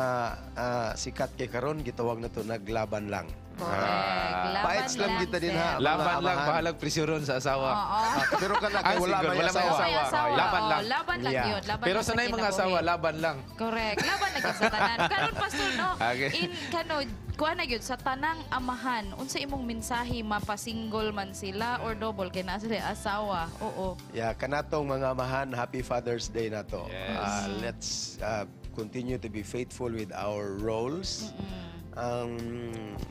sikat kay karon, gitawag na to naglaban lang. Correct. Laban Paits lang lang, kita din sir. ha, mga Laban lang, amahan. bahalag presyuron sa asawa. Oo. Pero kana kay Ah, wala siguro, may wala may asawa. asawa. May asawa. Laban Oo, lang. laban lang yun. Laban Pero lang sa sanay mga kinabuhi. asawa, laban lang. Correct. Laban na gyud sa tanan. Karon, pastor, no. Okay. In kano kuha na gyud sa tanang amahan, unsa imong mensahe, mapa-single man sila or double kay naa sila asawa? Oo. Yeah, kanatong mga amahan, Happy Father's Day na to. Yes. Let's continue to be faithful with our roles. Ang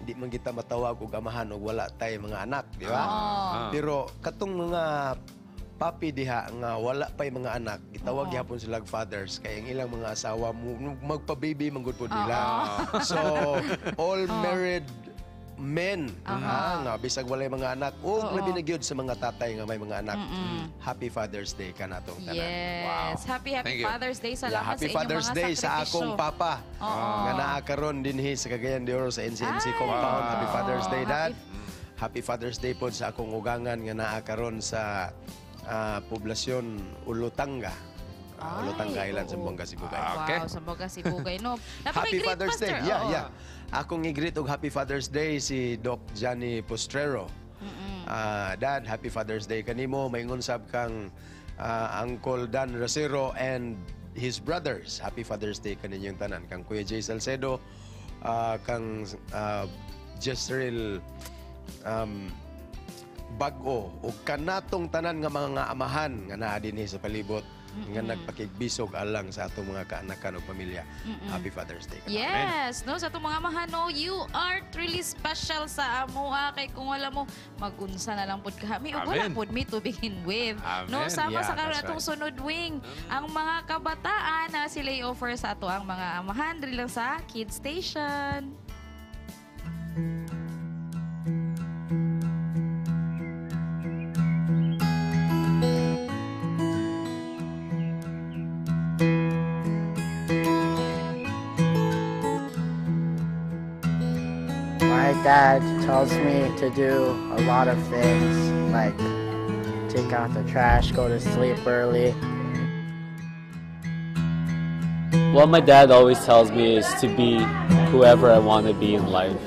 di man kita matawag og amahan og wala tay mga anak, di ba? Oo. Pero katong mga papi diha nga wala pay mga anak, gitawag gihapon sila og fathers kay ang ilang mga asawa mo magpa-baby man gud pud nila. So all married men nga bisag walay mga anak o labi na gyud sa mga tatay nga may mga anak. Happy Father's Day kanatong tanan. Yes. Happy happy Thank you. Father's Day. Yeah, Salamat happy sa inyong Father's mga Day sa sakripisyo. akong papa. Nga naa karon dinhi sa Cagayan de Oro sa NCMC compound. Happy Father's Day, Dad. Happy Father's Day pod sa akong ugangan nga naa karon sa poblasyon Ulutanga. Ulotangka Island, Zamboanga, Sibugay. Wow, Zamboanga Sibugay, no? Happy Napaka-great, Father's Day. Pastor. Yeah, Oo. yeah. Akong i-greet og Happy Father's Day si Doc Johnny Postrero. Dad, Happy Father's Day kanimo. Maingon sab kang Uncle Dan Racero and his brothers. Happy Father's Day kaninyong tanan. Kang Kuya Jay Salcedo, kang Jezreel Bag-o ug kanatong tanan nga mga amahan nga naa dinhi sa palibot nga nagpakigbisog alang sa atong mga kaanakan ug pamilya. Happy Father's Day. Yes, no, sa atong mga amahan, no, you are truly special sa amoa kay kung wala mo magunsa na lang pud kami ug wala Amen. pud mi to begin with. No, Amen. sama Yeah, sa karon that's atong right. sunod wing ang mga kabataan na sila i-offer sa ato ang mga amahan diri lang sa Kids Station. My dad tells me to do a lot of things, like take out the trash, go to sleep early. What my dad always tells me is to be whoever I want to be in life.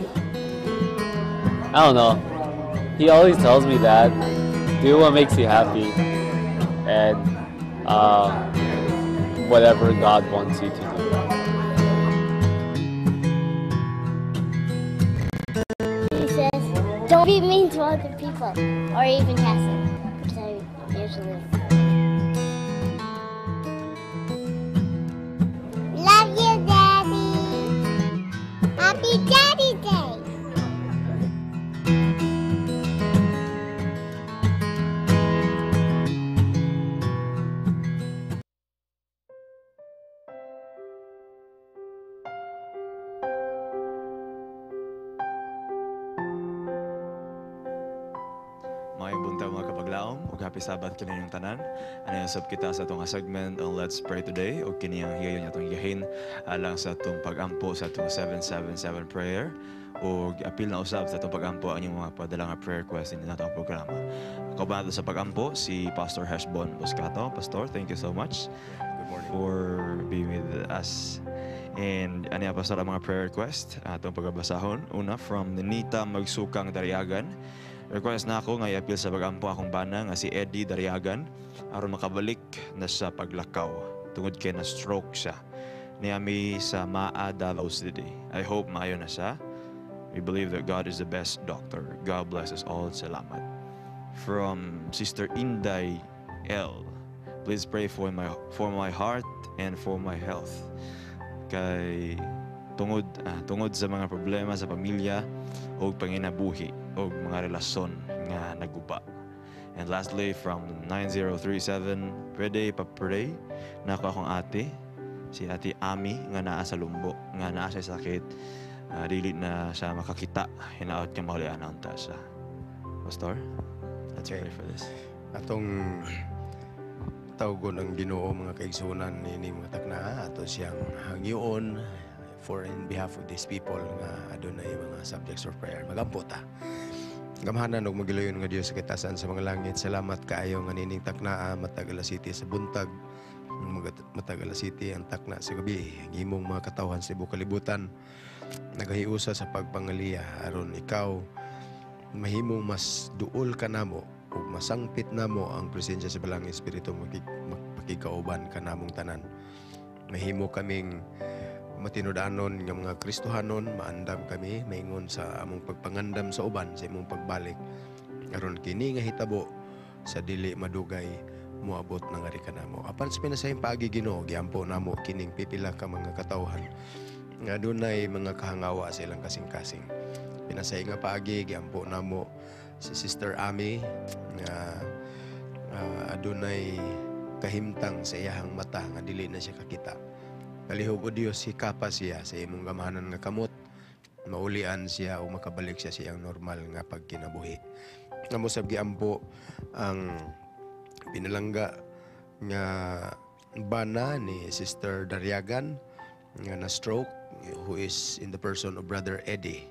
I don't know. He always tells me that. Do what makes you happy. And whatever God wants you to do. He says, don't be mean to other people, or even Cassie, which I usually. Love you, Daddy. Happy Daddy Day. Maayong buntag, mga kapaglaom, ug happy Sabbath kaninyong tanan. Ano sab kita sa atong segment on Let's Pray Today ug kini ang higayon atong higahin alang sa atong pagampo sa atong 777 prayer ug apil na usab sa atong pagampo ang inyong mga padala nga prayer request ini natong programa. Kauban nato sa pagampo si Pastor Heshbon Boscato. Pastor, thank you so much. Good morning. For being with us. And ano yan, Pastor, ang mga prayer request atong pagabasahon. Una, from Ninita Magsukang Dariagan. Request na ako nga iapil sa pagampo akong bana nga si Eddie Dariagan aron makabalik na sa paglakaw tungod kay na stroke siya. Niami sa Maa, Davao City. I hope maayo na siya. We believe that God is the best doctor. God bless us all. Salamat. From Sister Inday L. Please pray for my heart and for my health. Kay tungod sa mga problema sa pamilya o panginabuhi o mga relasyon nga naguba. And lastly, from 9037, pwede pa-pray na ako akong ate, si Ate Ami, nga naa sa Lumbo, nga naa siya sakit, dili na siya makakita, hinaot nga mahulian na unta siya. Pastor, let's pray for this. Atong tawgon ang Ginoo, mga kaigsuonan, niini mga takna ato siyang hangyoon for in behalf of these people nga adunay mga subjects of prayer. Magampo ta. Gamhanan og magiloyon nga Dios sa kitasan sa mga langit, salamat kaayo nga nining taknaa matag alas 7 sa buntag, matag alas 7 ang takna sa gabi. Ang imong mga katawhan sa tibuok kalibutan nagahiusa sa pagpangaliya aron ikaw mahimong mas duol kanamo ug masangpit namo ang presensya sa Balang Espiritu magpakigkauban kanamong tanan. Mahimo kaming matinud-anon nga mga Kristohanon, maandam kami maingon sa among pagpangandam sa uban sa imong pagbalik. Aron kini nga hitabo sa dili madugay moabot na nga ri kanamo. Apan sa pinasayang paagi, Ginoo, giampo namo kining pipila ka mga katawhan nga adunay mga kahangawa sa ilang kasing-kasing. Pinasay nga paagi, giampo namo si Sister Ami nga adunay kahimtang sa iyahang mata nga dili na siya kakita. Palihog, O Dios, hikapa siya sa imong gamhanan nga kamot, maulian siya o makabalik siya sa iyang normal nga pagkinabuhi. Amo sab giampo ang pinalangga nga bana ni Sister Dariagan nga na stroke, who is in the person of Brother Eddie.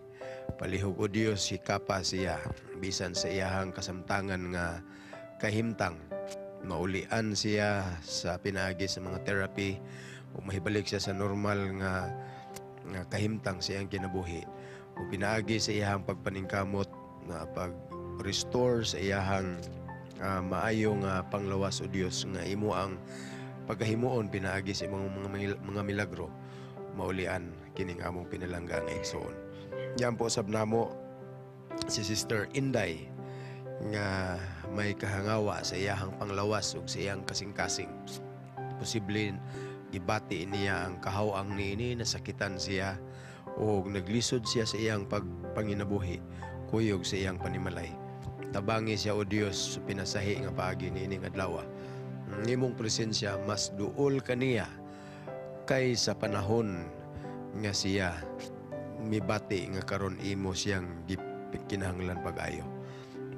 Palihog, O Dios, hikapa siya bisan sa iyahang kasamtangan nga kahimtang. Maulian siya sa pinaagi sa mga therapy ug mahibalik siya sa normal nga kahimtang sa iyang kinabuhi. Ug pinaagi sa iyang pagpaningkamot na pag-restore sa iyang maayo nga panglawas, o Dios, nga imo ang pagkahimuon pinaagi sa imong mga milagro, maulian kining among pinalangga nga igsoon. Yan po sab namo si Sister Inday nga may kahangawa sa iyahang panglawas ug sa iyang kasing-kasing. Posible gibati niya ang kahawang niini, nasakitan siya o naglisod siya sa iyang pagpanginabuhi kuyog sa iyang panimalay. Tabangi siya, o Dios, sa pinasahi nga paagi niining adlaw. Imong presensya mas duol kaniya kaysa panahon nga siya mibati nga karon imo siyang kinahanglan pag-ayo.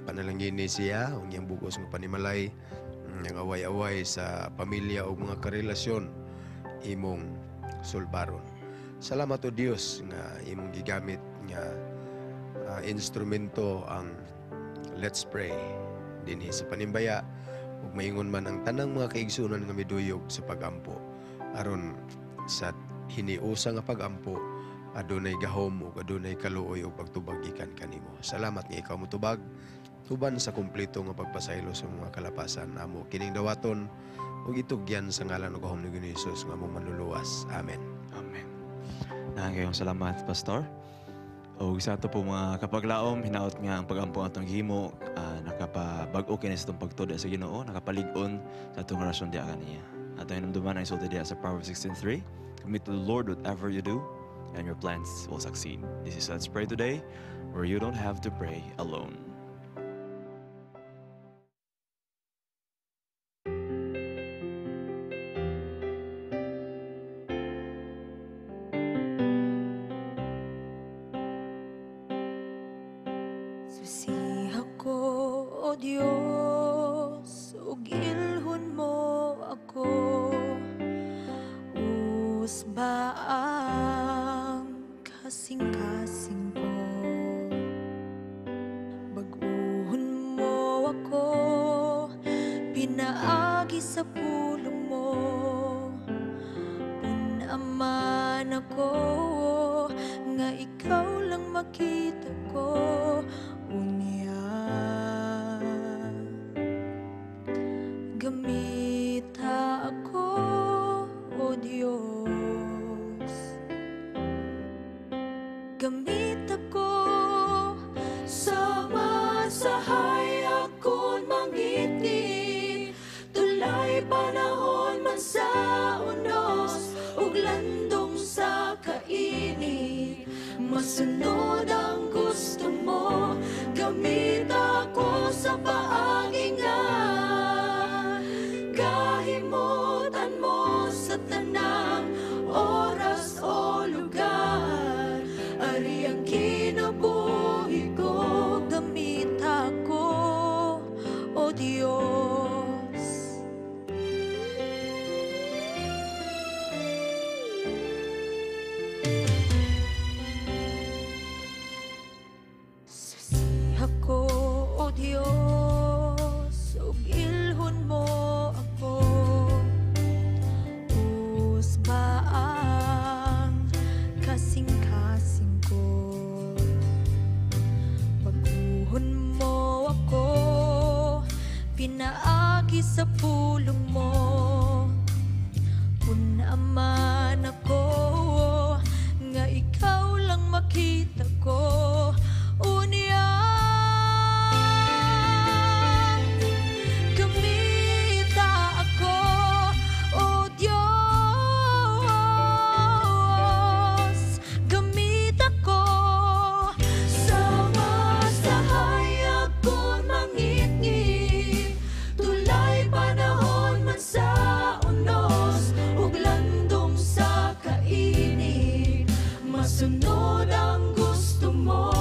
Panalangini siya ang iyang bugos nga panimalay, ang away-away sa pamilya o mga karelasyon imong sulbaron. Salamat, o Dios, nga imong gigamit nga instrumento ang Let's Pray dinhi sa Panimbaya ug maingon man ang tanang mga kaigsunan nga miduyog sa pagampo, aron sa hiniusa nga pagampo adunay gahom ug adunay kaluoy ug pagtubag gikan kanimo. Salamat nga ikaw motubag uban sa kumpleto nga pagpasaylo sa mga kalapasan. Amo kining dawaton ug itugyan sa ngalan ug gahom ni Ginoong Hesus nga among manluluwas. Amen. Amen. Daghang salamat, Pastor. O sa ato po mga kapaglaom, hinaot nga ang pagampo atong gihimo, nakapabag-o kini sa atong pagtuo sa Ginoo, nakapalig-on sa atong relasyon diha kaniya. Atong hinumduman ang isulti diha sa Proverbs 16:3, "Commit to the Lord whatever you do, and your plans will succeed." This is Let's Pray Today, where you don't have to pray alone. Susiha ko, O Diyos, ug ilhon mo ako. Usba ang kasing-kasing ko. Baguhon mo ako, pinaagi sa pulong mo. Punaman ako, nga ikaw lang makita ko. Unya, gamita ako, O Diyos. Gamit ako sa masahay akon mangiti. Tulay panahon man sa unos ug landong sa kainit. Masunod ang gusto mo, gamit ako sa paagi nga kahimutan mo sa tanang oras o lugar. Ari ang kinabuhi ko, gamit ako, O Diyos. Susiha ko, O Diyos, ug ilhon mo ako. Usba ang kasing-kasing ko. Baguhon mo ako, pinaagi sa pulong mo. Punaman ako, nga ikaw lang makita ko. Unya, gamita ako, O Diyos. Gamit ako sa masahay akon mangitngit. Tulay panahon man sa unos ug landong sa kainit. Masunod ang gusto mo,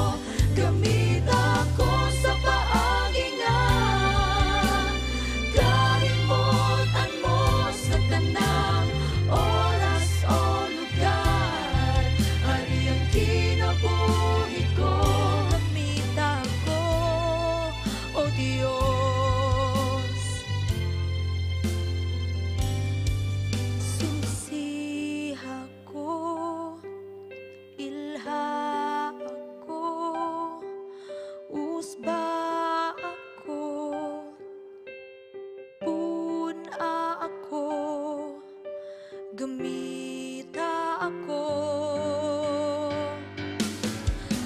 Gamita ako.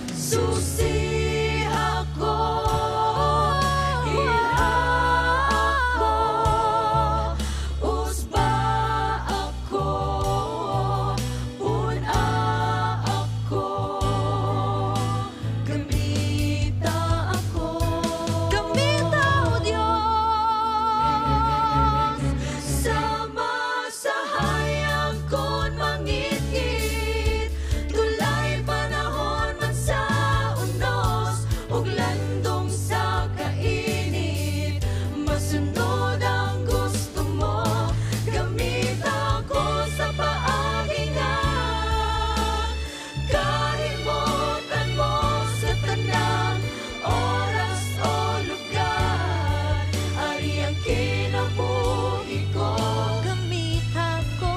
Susi ako, ilha ako, usba ako, pun-a ako. Gamita ako. Gamita, O Diyos, sama sa hayag kon mangitngit, tulay panahon man sa unos, ug landong sa kainit, masunod ang gusto mo. Gamita ko sa paagi nga kahimutan mo sa tanang oras o lugar, ari ang kinabuhi ko. Gamita ko,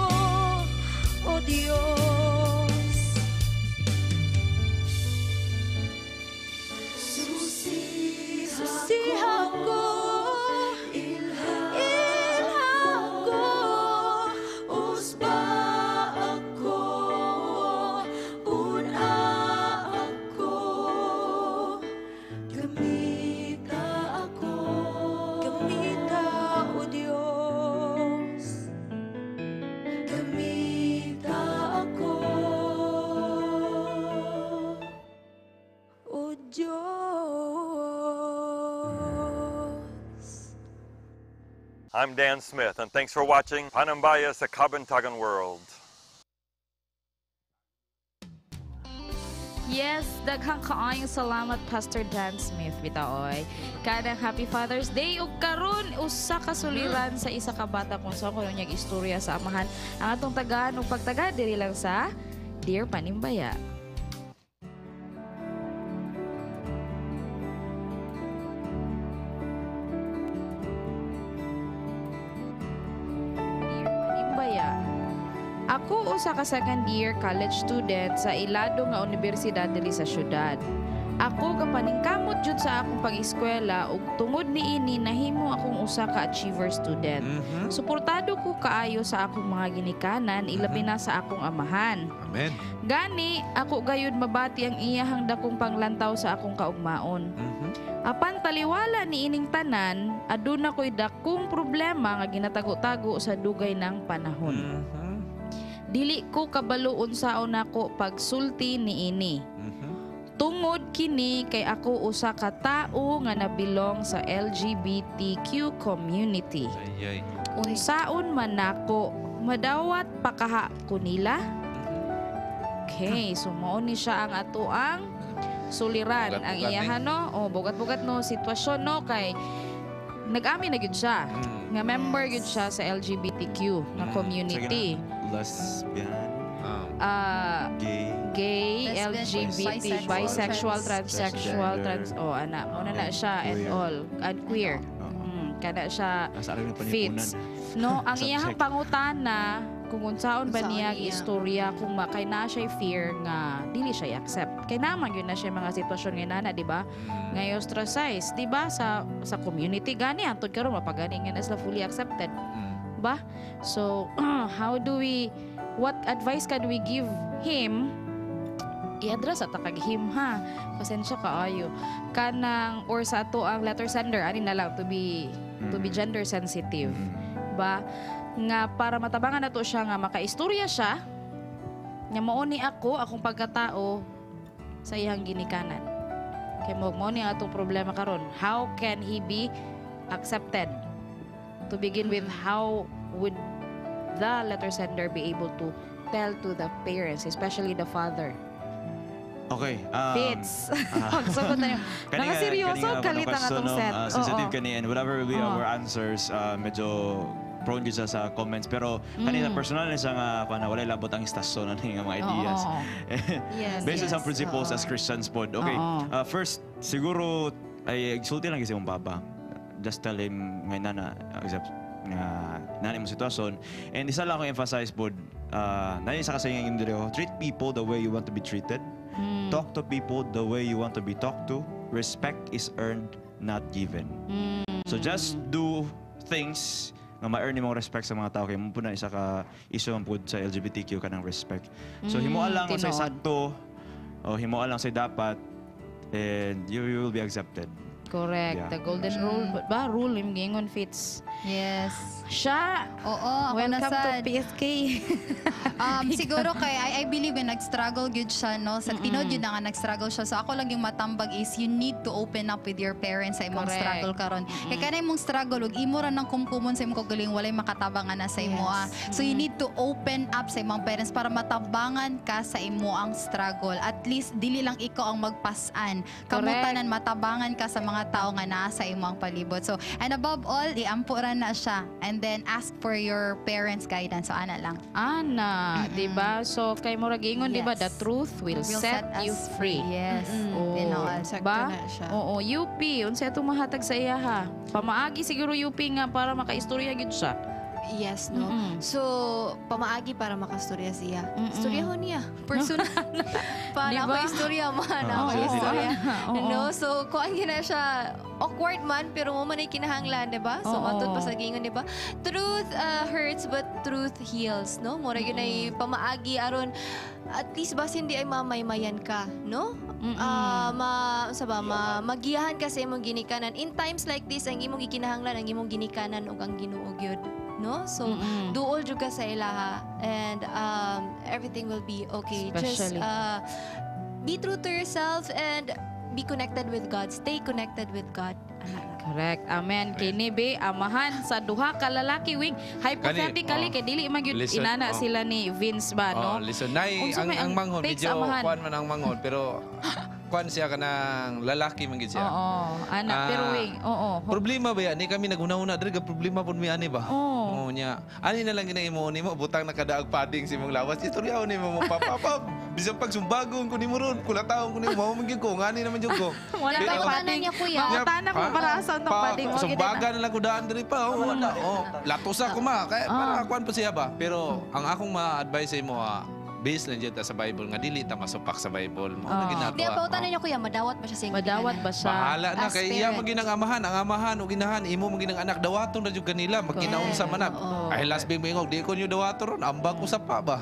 O Diyos. Susi ako, ilha ako, usba ako, pun-a ako. Gamita ako. Gamita, O Diyos. Gamita ako, O Diyos. I'm Dan Smith, and thanks for watching Panambaya sa Kabintagan World. Yes, daghang kaayong salamat, Pastor Dan Smith bitaoy. Kanang Happy Father's Day ug karon usa ka suliran sa isa ka bata kung sa kuno niya istorya sa amahan ang atong tagaan ug pagtaga diri lang sa Dear Panimbaya. Dear Panimbaya. Ako usa ka second year college student sa Ilado nga universidad diri sa syudad. Ako gapaningkamot jud sa akong pag-eskwela ug tungod niini nahimo akong usa ka achiever student. Suportado ko kaayo sa akong mga ginikanan, ilabi na sa akong amahan. Amen. Gani, ako gayud mabati ang iyahang dakong panglantaw sa akong kaugmaon. Apan taliwala ni ining tanan, aduna ko'y dakong problema nga ginatago-tago sa dugay ng panahon. Dili ko kabalo unsaon nako pagsulti niini. Tungod kini kay ako usa ka tawo nga nabilong sa LGBTQ community. Ay, ay. Unsaon man nako, madawat pakaha ko nila? Okay, so mao ni siya ang atoang suliran. Ang Bugat-bugat iyahan eh. no, o bugat-bugat no sitwasyon no kay nag-amin na gyud siya. Nga member gyud siya sa LGBTQ nga community. Lesbian, gay, Gay, Lesbian, LGBT, bisexual, bisexual, transsexual, transgender. Trans, oh, ana, mo na na siya and Queer. all, and queer. Kada siya Nasa aring na fits. panipunan. No, ang Subject. iyahang pangutana kung unsaon ba Unsaon niya ang niya. istorya kung kay na siya fear nga dili siya i-accept. Kay naman gyud na siya mga sitwasyon nga nana, di ba? Nga ostracize, di ba? Sa community gani antod karon mapagani nga na sila fully accepted. Ba? So, how do we what advice can we give him? I-address at kag him ha. Pasensya kaayo. Kanang or sa ato ang letter sender ani na lang to be gender sensitive. Ba nga para matabangan nato siya nga makaistorya siya nga mao ni ako akong pagkatao sa iyang ginikanan. Kay mao ni ang atong problema karon. How can he be accepted? To begin with, how would the letter sender be able to tell to the parents, especially the father? Okay. Fits. Magsugot na yun. Kani Mga seryoso, kani nga kalit ang question, atong no? set. Sensitive Oo. kani and whatever will be Oo. our answers, medyo prone gyud siya sa comments. Pero kanina personal na siya nga kuan na walay labot ang istasyon ani nga mga ideas. Oo. Yes, Based on yes. some principles Oo. as Christians pod. Okay. Oo. First, siguro ay igsulti lang kasi mong papa. Just tell him nga nana except nga nana mo sitwasyon. And isa lang akong emphasize pod, nana isa kasi yung indre treat people the way you want to be treated. Talk to people the way you want to be talked to. Respect is earned, not given. So just do things Nga ma-earn imong respect sa mga tao kay mao pud na isa ka issue man pud sa LGBTQ kanang respect. So himoa lang unsay Tinuod. Sakto o himoa lang say dapat and you will be accepted. Correct. Yeah. The golden rule ba? Rule im gingon fits. Yes. Siya. Oo, ako Welcome na to sad. PSK. Siguro kay I believe nga nag-struggle gyud siya, no? Sa tinuod yun na nga nag-struggle siya. So ako lang yung matambag is you need to open up with your parents sa imong struggle karon. Kay kanay imong struggle ug imo ra nang kumkumon sa imong kaugalingon, walay makatabangan na sa imo ah. So you need to open up sa imong parents para matabangan ka sa imo ang struggle. At least dili lang ikaw ang magpasan. Kamo tanan matabangan ka sa mga tao nga naa sa imong palibot. So and above all, iampo ra na siya and then ask for your parents' guidance. So ana lang. Ana, 'di ba? So kay murag ingon, 'di ba, the truth will Will set set us you free. Yes. Oo. Tinuod. Sakto ba? Na siya. Oo, UP, unsa atong mahatag sa iya ha? Pamaagi siguro UP nga para makaistorya gyud siya. Yes, no? So, pamaagi para makastorya siya. Istoryahon niya. Personal. Para Diba? ako istorya man. Oo. Ako istorya. Oo. No? So, kuan na siya, awkward man, pero mo man ay kinahanglan, diba? So, matud pa sa gingon, diba? Truth hurts, but truth heals, no? Mura yun ay pamaagi aron at least basin di ay mamaymayan ka, no? Ah, ma unsa ba ma magiyahan ka sa imong ginikanan. In times like this, ang imong gikinahanglan ang imong ginikanan ug ang Ginoo gyud, no? So duol jud ka sa ilaha and everything will be okay. Just Especially. Be true to yourself and be connected with God. Stay connected with God. Correct. Amen. Kini be amahan sa duha ka lalaki, wing. Hypothetically Kani, oh. kay dili man gyud Listen, inana oh. sila ni Vince ba, no? Oh, listen. Nay, Unsa ang, may ang manghon, take medyo sa amahan? kuan man ang manghon, pero kuan siya kanang lalaki man gid siya. Oo, ana pero wing, oo. Problema ba yan? Ni kami naghuna-huna diri ga problema pud mi ani ba? Oo. Oo nya. Ani na lang ginahimo nimo butang nakadaag padding sa imong lawas. Istoryaon nimo mo papa papa. Bisan pag sumbagon ko nimo ron, kulataon ko nimo mao man gyud ko, ngani naman jud ko. Wala Pero- pa padding niya, kuya. Mangutana ko Ha? para asa tong Pa- padding. Mo gid na. Sumbagan na lang ko daan diri pa. Oh, wala. Oh, latosa ko ma. Kaya para kuan pa siya ba? Pero ang akong ma-advise sa imo based lang jud ta sa Bible nga dili ta masupak sa Bible. Mao na ginato. Di, pautan niyo, kuya, madawat ba siya sa imong Madawat ginikanan? ba siya? Bahala na As kay iya parent. maginang amahan, ang amahan ug inahan imo maginang anak dawaton ra jud kanila magkinaunsa man na. Ay last bing moingog di ko nyo dawaton ron, ambag ko sa pa ba.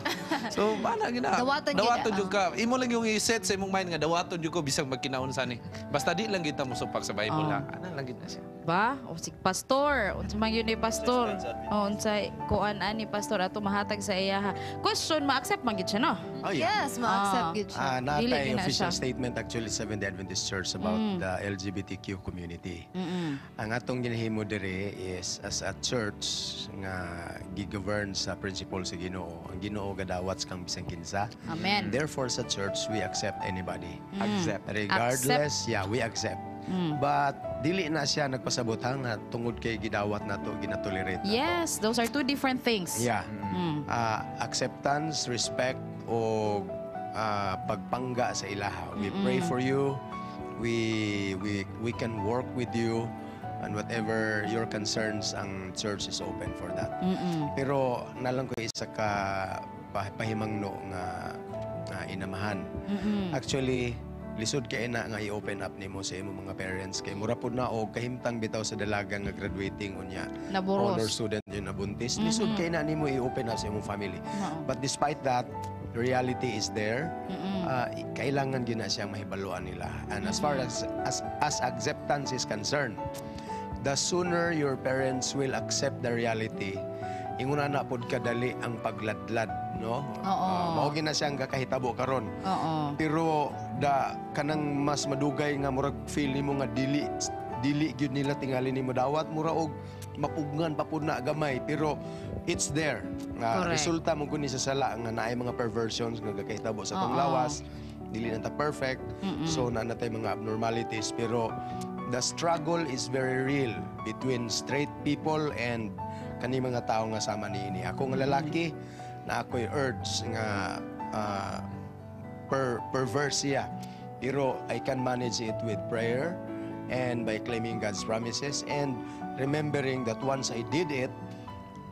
So bana gina. Dawaton gyud, Dawaton jud ka. Imo lang yung i-set sa imong mind nga dawaton jud ko bisag magkinaunsa ni. Basta di lang kita mosupak sa Bible ha. Ana lang gid na siya. Ba? O si pastor, unsa man yun ni pastor? O unsay kuan ani pastor ato mahatag sa iya ha. Question, ma-accept man gyud siya, no? Oh, yeah. Yes, ma-accept gyud siya. Dili Natay gyud na official siya. statement actually Seventh Day Adventist Church about the LGBTQ community. Ang atong ginahimo diri is as a church nga gi-govern sa principle sa Ginoo. Ang Ginoo gadawat sa kang bisan kinsa. Amen. Therefore sa church we accept anybody. Accept. Regardless, yeah, we accept. But dili na siya nagpasabot ha nga tungod kay gidawat nato, ginatolerate nato. Yes, those are two different things. Yeah. Acceptance, respect o pagpangga sa ilaha. We pray for you. We can work with you and whatever your concerns, ang church is open for that. Pero nalang ko isa ka pahimangno nga inamahan. Actually, lisod kay na nga i-open up nimo sa imong mga parents kay mura pud na og kahimtang bitaw sa dalaga nga graduating unya Naburos. honor student yun nabuntis. Lisod kay na nimo i-open up sa imong family. But despite that, the reality is there. Kailangan gyud na siyang mahibaluan nila. And as far as acceptance is concerned, the sooner your parents will accept the reality, inguna na pod kadali ang pagladlad, no? Mao gyud na siyang kakahitabo karon. Pero da kanang mas madugay nga murag feel nimo nga dili dili gyud nila tingali nimo dawat, mura og mapugngan pa pud na gamay, pero it's there. Nga resulta mo guni sa sala nga naay mga perversions nga gakahitabo sa atong lawas, dili na ta perfect. So naa na tay mga abnormalities, pero the struggle is very real between straight people and kani mga tao nga sama niini. Ako nga lalaki na ako'y urge nga perverse siya. Pero I can manage it with prayer and by claiming God's promises and remembering that once I did it,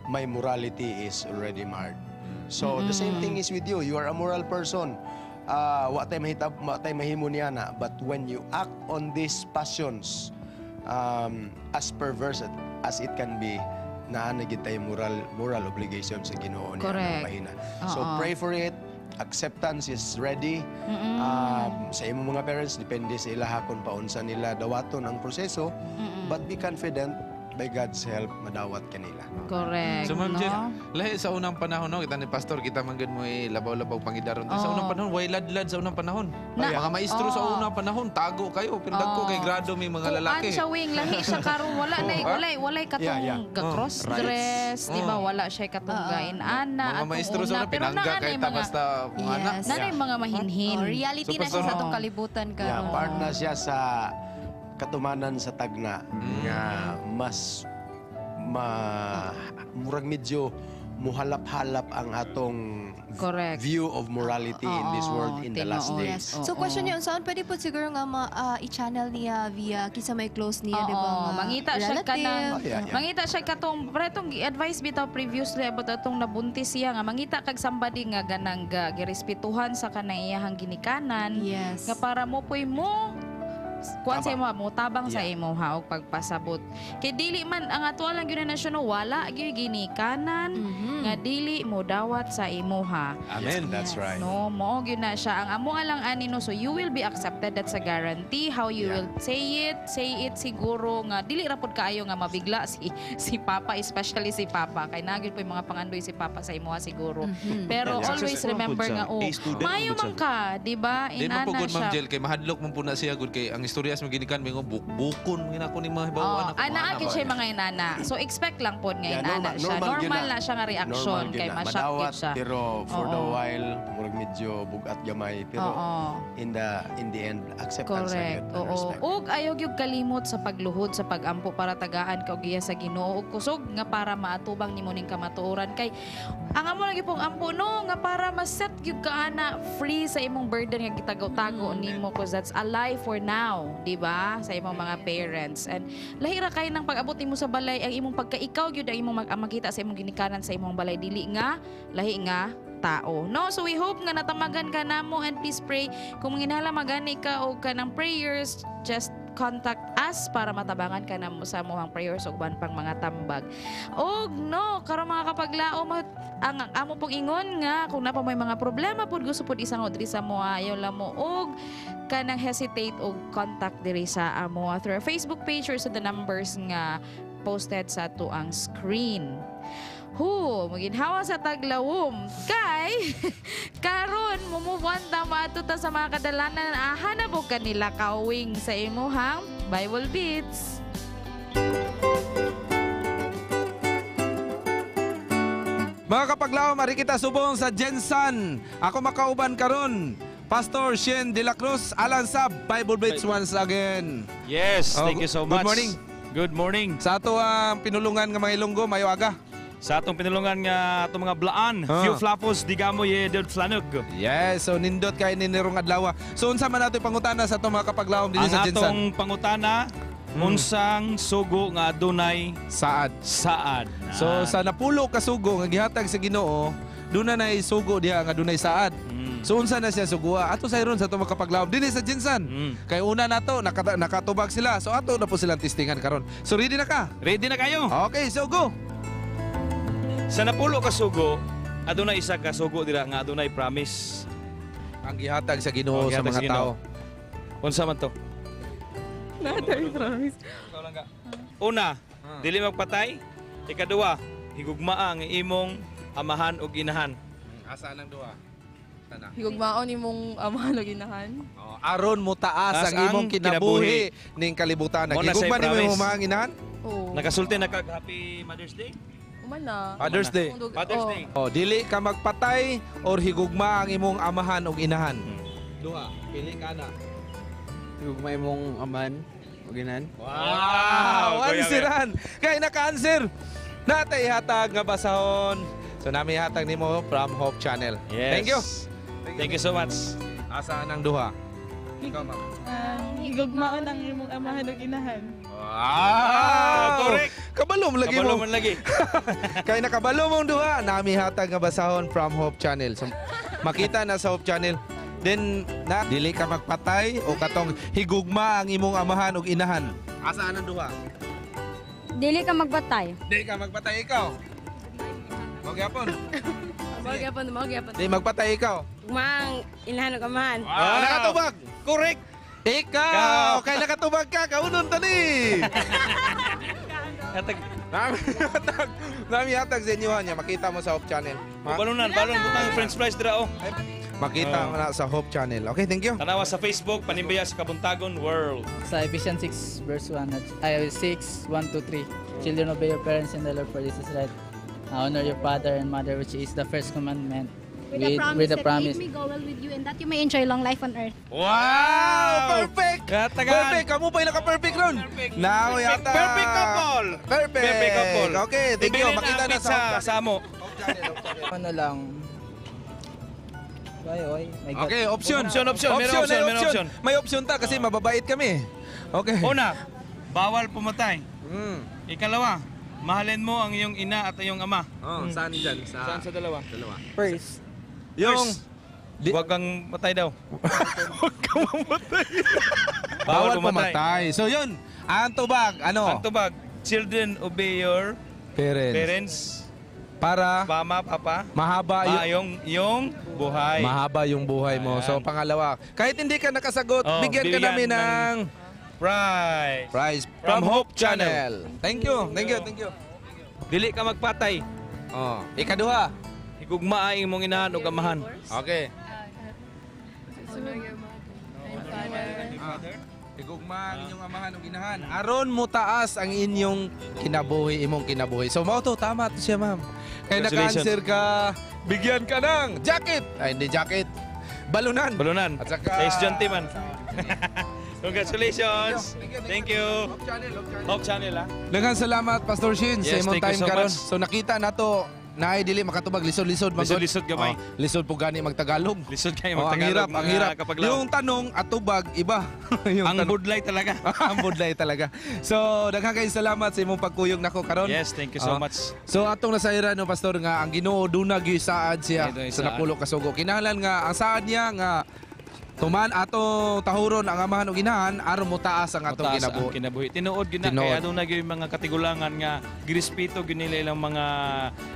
my morality is already marred. So the same thing is with you. You are a moral person. Wa tay mahitab, wa tay mahimo niya na. But when you act on these passions, as perverse as it can be, Naa na gyud tay moral obligation sa Ginoo niya ang bahina. So pray for it. Acceptance is ready. Sa imong mga parents, depende sa ilaha kung paunsa nila dawaton ang proseso. But be confident, by God's help, madawat kanila. Correct. So Ma'am no? Jen, lahi sa unang panahon, no, kita ni Pastor, kita man gud mo labaw-labaw pangidaron. Sa unang panahon, way ladlad sa unang panahon. Mga maestro sa unang panahon, tago kayo, pero dagko kay grado may mga Kuan lalaki. siya wing lahi siya karon, wala na Oh, ha? walay katong ga cross dress, di ba? Wala siya katong gain ana Mga atong maestro sa una. una, Pero pinangga naa kay nay ta mga basta kung ana. Nanay mga mahinhin. Oh, reality So, na siya Pastor, sa atong kalibutan karon. Yeah, part na siya sa katumanan sa tagna nga mas ma murag medyo muhalap-halap ang atong view of morality in this world in the last Tinuod. days. So question niya, saan pwede po siguro nga i-channel niya via kinsa may close niya, di ba? Oo, Nga mangita siya relative. kanang Oh, yeah. mangita siya katong pero itong advice bitaw previously about atong nabuntis siya nga mangita kag somebody nga ganang ga, girespetuhan sa kanang iyahang ginikanan nga para mo puy mo kuan sa imo mo tabang sa imo ha og pagpasabot kay dili man ang ato lang gyud na siya no, wala gyud ginikanan nga dili mo dawat sa imo ha. Amen. That's right. No, mo gyud na siya. Ang amo lang ani no, so you will be accepted. That's a guarantee. How you will say it siguro nga dili ra pud kaayo nga mabigla si si Papa, especially si Papa kay naa gyud po yung mga pangandoy si Papa sa imo siguro. Pero always Successful remember pud siya. nga oh, A student maayo pud man siya. ka, di ba? Di man Inana po gud, Ma'am siya. Jel, kay mahadlok man po na siya gud kay ang istorya sa mga ginikan mingon bukbukon gina ko ni mga hibaw Oh, anak ko, ana ana gyud ba? siya mga inana. So expect lang pod nga Yeah, inana siya. gyud Normal na siya nga reaction Normal gyud kay na. ma-shock gyud Madawat, siya. pero for the while, murag medyo bugat gamay. Pero in the end, acceptance na Correct. gyud and Oo. respect. Ug ayaw gyud kalimot sa pagluhod sa pagampo para tagaan ka og giya sa Ginoo ug kusog nga para maatubang nimo ning kamatuoran kay ang amo lagi pong ampo no nga para ma-set gyud ka ana free sa imong burden nga gitago-tago nimo, cause that's a lie for now, di ba? Sa imong mga parents. And lahi ra kay nang pag-abot nimo sa balay ang imong pagka-ikaw gyud ang imong makita sa imong ginikanan sa imong balay, dili nga lahi nga tao. No, so we hope nga natamagan ka namo and please pray kung manginahanglan magani ka og kanang prayers, just contact us para matabangan ka namo sa amuhang prayers ug uban pang mga tambag. Og no, karon mga kapaglaom, ang amo pong ingon nga kung napa may mga problema pud gusto pud isang diri sa amoa, ayaw lang mo og kanang hesitate og contact diri sa amoa through our Facebook page or sa the numbers nga posted sa ato ang screen. Hu, maginhawa sa taglawom. Kay, karon move on ta maadto ta sa mga kadalanan. Aha na po kanila kawing sa imuhang Bible Beats. Mga kapaglaom, ari kita subong sa GenSan. Ako makauban karon, Pastor Shen De La Cruz alang sa Bible Beats once again. Yes, Oh, thank you so good much. morning. Good morning. Sa ato ang pinulungan nga mga Ilonggo, mayo aga. Sa atong pinulungan nga atong mga blaan, few flapos digamo ye dod flanog. Yes, so nindot kay ni nirong adlaw. So unsa man ato pangutana sa atong mga kapaglaom dinhi Ang sa GenSan? atong pangutana, unsang sugo nga adunay saad? Saad. So sa napulo ka sugo nga gihatag sa Ginoo, duna na sugo diha nga dunay saad. So unsa na siya sugoa? Ato sa iron sa atong mga kapaglaom dinhi sa GenSan. Kay una nato nakatubag sila. So ato na po silang testingan karon. So ready na ka? Ready na kayo? Okay, so go. Sa napulo ka sugo, adunay isa ka sugo dira nga adunay promise. Ang gihatag sa Ginoo Oh, sa gihatag mga sa Ginoo. tao. Unsa man to? Natay promise. Una, dili magpatay. Ikaduha, higugmaa ang imong amahan ug inahan. Asa ang duha? Sana. Higugmaon imong amahan ug inahan. Oh, aron mo taas Taas ang imong ang kinabuhi ning kalibutan. Mo na Higugma say nimo promise. imong amahan inahan? Oo. Nakasulti na kag Happy Mother's Day? Uman na. Father's Day. Father's Day. Oh, dili ka magpatay or higugma ang imong amahan ug inahan. Duha, pili ka na. Higugma imong amahan ug inahan. Wow, Kuya answeran. Kay naka-answer. Natay hatag nga basahon. So nami hatag nimo from Hope Channel. Yes. Thank you. Thank you so much. Asaan ang duha? Ikaw, ma'am. Higugmaon ang imong amahan ug inahan. Wow! Correct. Kabalo mo lagi Kabalo mo. man lagi. Kay nakabalo mong duha, nami hatag nga basahon from Hope Channel. So, makita na sa Hope Channel. Then na dili ka magpatay o katong higugma ang imong amahan ug inahan. Asaan ang duha? Dili ka magpatay. Di ka magpatay ikaw. Mao gyapon. Mao gyapon, mao gyapon. Di magpatay ikaw. Mang inahan ug amahan. Ah, nakatubag. Correct. Ikaw, kay nakatubag ka, kaunon tani. Hatag. Nami hatag sa inyo niya, makita mo sa Hope Channel. Balunan, balon butang french fries dira oh. Makita mo na sa Hope Channel. Okay, thank you. Tanawa sa Facebook, Panimbaya sa Kabuntagon World. Sa Ephesians 6 verse 1, ay 6, 1 to 3. Children, obey your parents in the Lord, for this is right. Honor your father and mother, which is the first commandment. With a promise with a that promise. it may go well with you and that you may enjoy long life on earth. Wow! Perfect! Perfect! Kamu pa yung naka-perfect ron. Now, yata. Perfect couple! Perfect! Perfect couple. Okay, thank you. Bibili na Makita ang na pizza sa sa amo. Ano lang. Ay, oy, my God. Okay, option. Option, option. Meron option, may meron option. May option ta kasi mababait kami. Okay. Una, bawal pumatay. Ikalawa, mahalin mo ang iyong ina at iyong ama. Oh, saan dyan? Sa... Saan sa dalawa? Dalawa. First. Yung... Huwag kang matay daw. Huwag kang mamatay. Bawal pumatay. So yun, ang tubag, ano? Ang tubag, children obey your Parents. parents. Para Mama, papa. mahaba yung yung buhay. Mahaba yung buhay mo. So pangalawa, kahit hindi ka nakasagot, Oh, bigyan ka bibigyan namin ng ng prize. prize From Hope Channel. Thank you. Thank you. Thank you. Dili ka magpatay. Oh, ikaduha. Higugma ang imong inahan ug amahan. Okay. Honor your mother and father. Higugma ang inyong amahan ug inahan. Aron mo taas ang inyong kinabuhi, imong kinabuhi. So mao to, tama to siya, ma'am. Kay Congratulations. naka-answer ka, bigyan ka ng jacket. Ay, hindi jacket. Balunan. Balunan. At saka Sa estudyante man. Congratulations. Thank you. Hope Channel, Hope Channel. Hope Channel, ah. Daghang salamat Pastor Shin sa Yes, imong thank you time so karon. much. So nakita nato naay dili makatubag lisod-lisod man gud. Lisod-lisod gamay. Oh, lisod po gani magtagalog. Lisod kayo Oh, ang magtagalog, hirap, ang mga hirap. kapaglaom. Yung tanong at tubag iba. Yung Ang tanong. budlay talaga. Ang budlay talaga. So daghang kayong salamat sa imong pagkuyog nako karon. Yes, thank you so Oh. much. So atong nasayran no pastor nga ang Ginoo duna gyud saad siya Ginoo sa saad. napulo ka sugo. Kinahanglan nga ang saad niya nga tuman ato tahuron ang amahan ug inahan aron mo taas ang atong Mataas kinabuhi. ang kinabuhi. Tinuod gyud na Tinuod. kay aduna gyud mga katigulangan nga girespeto gyud nila ilang mga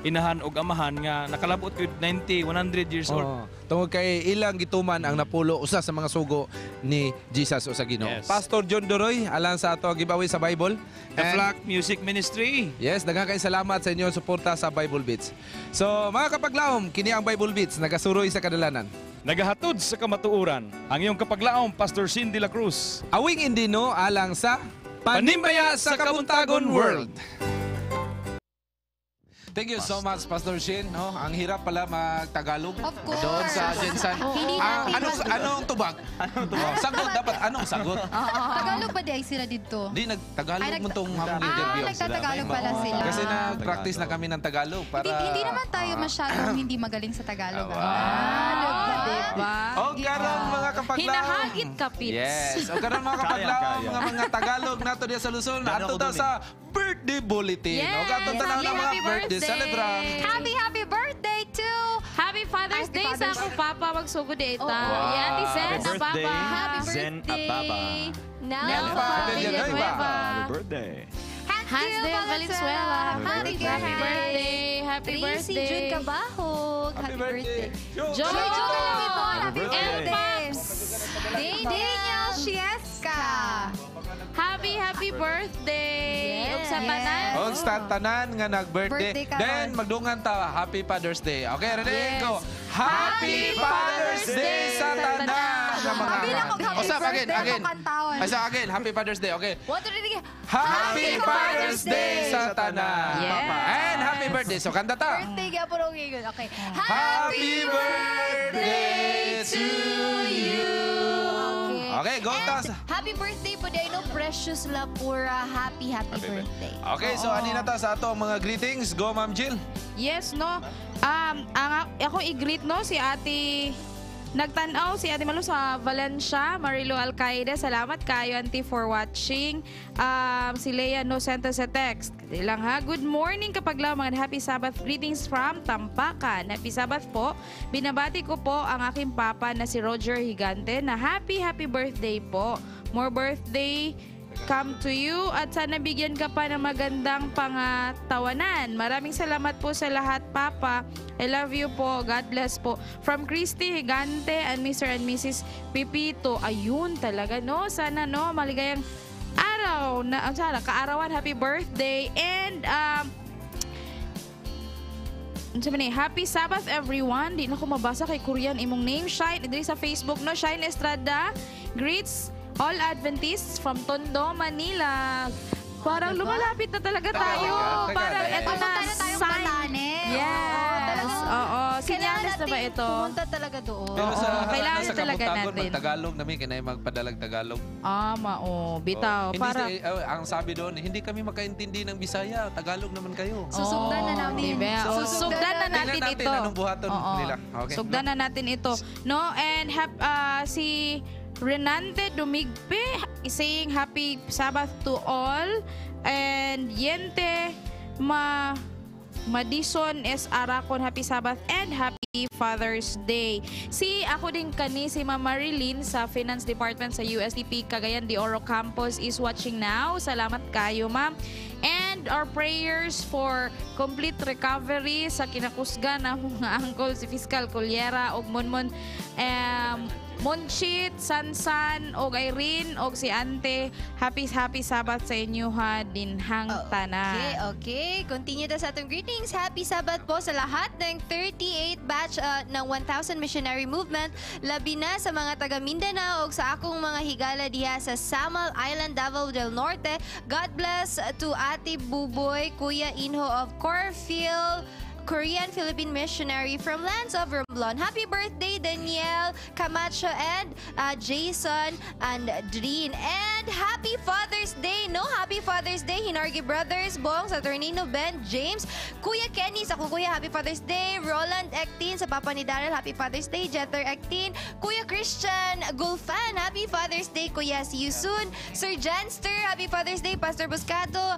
inahan ug amahan nga nakalabot gyud 90, 100 years old. Oo. Tungod kay ilang gituman ang napulo usa sa mga sugo ni Jesus o sa Ginoo. Yes. Pastor John Doroy alang sa ato ang giveaway sa Bible. The Flock Music Ministry. Yes, daghang kayong salamat sa inyong suporta sa Bible Beats. So, mga kapaglaom, kini ang Bible Beats nagasuroy sa kadalanan. Nagahatod sa kamatuoran ang iyong kapaglaom Pastor Cindy La Cruz. Awing Indino alang sa Panimbaya sa Kabuntagon World. Thank you so much, Pastor Shin. No, ang hirap pala mag-Tagalog. Of course. Doon sa Jensan. Hindi Ah, natin anong tubag? Anong tubag? Sagot dapat anong sagot? Tagalog ba di ay sila dito? Di nag-Tagalog Ay, mo tong among interview. Nagtatagalog pala sila. Kasi nag-practice na kami ng Tagalog para Hindi naman tayo masyadong hindi magaling sa Tagalog. Diba? O karon mga kapaglaom. Hinahagit ka, Pits. Yes. O karon mga kapaglaom, Kaya, kaya. mga Tagalog nato diya sa Luzon, Dano ato ko ta dun eh. sa birthday bulletin. Yes. O katong tanaw ng mga Happy birthday birthday. celebrant. Happy, happy birthday to Happy Father's Happy Day sa Father's akong papa magsugod ita. Oh. Wow. Yati Zen, Happy ang birthday, papa. Happy Zen birthday. Ababa. Nelfa Villanueva. Villanueva. Happy birthday. Hans Del Valenzuela. Happy Happy birthday. Happy Tracy birthday. June Cabahog. Happy birthday. Joy Joy Joy Happy birthday. And birthday. Pops. Daniel Shieska. Happy, happy birthday. Yes. Ug sa tanan. Og sa tanan nga nag-birthday. Birthday karon. Then magdungan ta Happy Father's Day. Okay, ready? Yes. Go. Happy Father's Day sa tanan nga mga. Bilang og happy Usap, again, birthday again. akong kantahon. Ay, sa again, Happy Father's Day. Okay. One, two, three. Happy Father's Day sa tanan. Yes. And happy birthday. So kanta ta. Birthday gyapon og ingon. Okay. Happy birthday to you. Okay, go ta. And happy birthday po day no Precious Lapura. Happy, happy birthday. Okay, so ani na ta sa ato ang mga greetings. Go, Ma'am Jill. Yes, no. Ang ako i-greet no si Ate Nagtanaw si Ate Malu sa Valencia, Marilo Alcaide. Salamat kayo, Auntie, for watching. Si Lea no sent us a text. Di lang ha. Good morning kapaglaw, mga happy Sabbath greetings from Tampakan. Happy Sabbath po. Binabati ko po ang aking papa na si Roger Higante na happy, happy birthday po. More birthday come to you at sana bigyan ka pa ng magandang pangatawanan. Maraming salamat po sa lahat, Papa. I love you po. God bless po. From Christy Higante and Mr. and Mrs. Pipito. Ayun talaga, no? Sana, no? Maligayang araw na, sana, kaarawan, happy birthday. And, unsa man ni, Happy Sabbath everyone. Di na ko mabasa kay Korean imong name. Shine diri sa Facebook, no, Shine Estrada greets all Adventists from Tondo, Manila. Parang lumalapit na talaga tayo. Taga, Parang taga. eto na Papunta na tayong sign. Batanes. Yes. Oo, Kailangan Senyales na ba natin ito? pumunta talaga doon. Pero sa Oo, kailangan sa talaga Kabuntagon, natin. mag-Tagalog nami kinay magpadalag Tagalog. Ah, mao, bitaw. Oh. Hindi Para ang sabi doon, hindi kami makaintindi ng Bisaya, Tagalog naman kayo. Susugdan na namin. Diba? So, Sugdan na natin tingnan natin ito. anong buhaton Oo. nila. Okay. Sugdan na natin ito. No? And si Renante Dumigpe is saying happy Sabbath to all. And Yente Madison S. Aracon, happy Sabbath and happy Father's Day. Si ako din kani, si Ma'am Marilyn sa Finance Department sa USTP Cagayan de Oro Campus is watching now. Salamat kayo, ma'am. And our prayers for complete recovery sa kinakusgan na mga uncle si Fiscal Culyera og Monmon Monchit, Sansan, og Irene, og si Ante. Happy, happy Sabbath sa inyo ha, dinhang tanan. Okay. Continue ta sa atong greetings. Happy Sabbath po sa lahat ng 38 batch ng 1,000 Missionary Movement. Labi na sa mga taga Mindanao ug sa akong mga higala diha sa Samal Island, Davao del Norte. God bless to Ate Buboy, Kuya Inho of Corfield, Korean Philippine missionary from lands of Romblon. Happy birthday, Danielle Camacho and Jason and Dreen. And happy Father's Day, no? Happy Father's Day, Hinargi Brothers, Bong, Saturnino, Ben, James, Kuya Kenny, sa akong kuya, Happy Father's Day, Roland Ektin, sa papa ni Daryl, Happy Father's Day, Jeter Ektin, Kuya Christian Gulfan, Happy Father's Day, Kuya, see you soon. Sir Janster, Happy Father's Day, Pastor Buscato,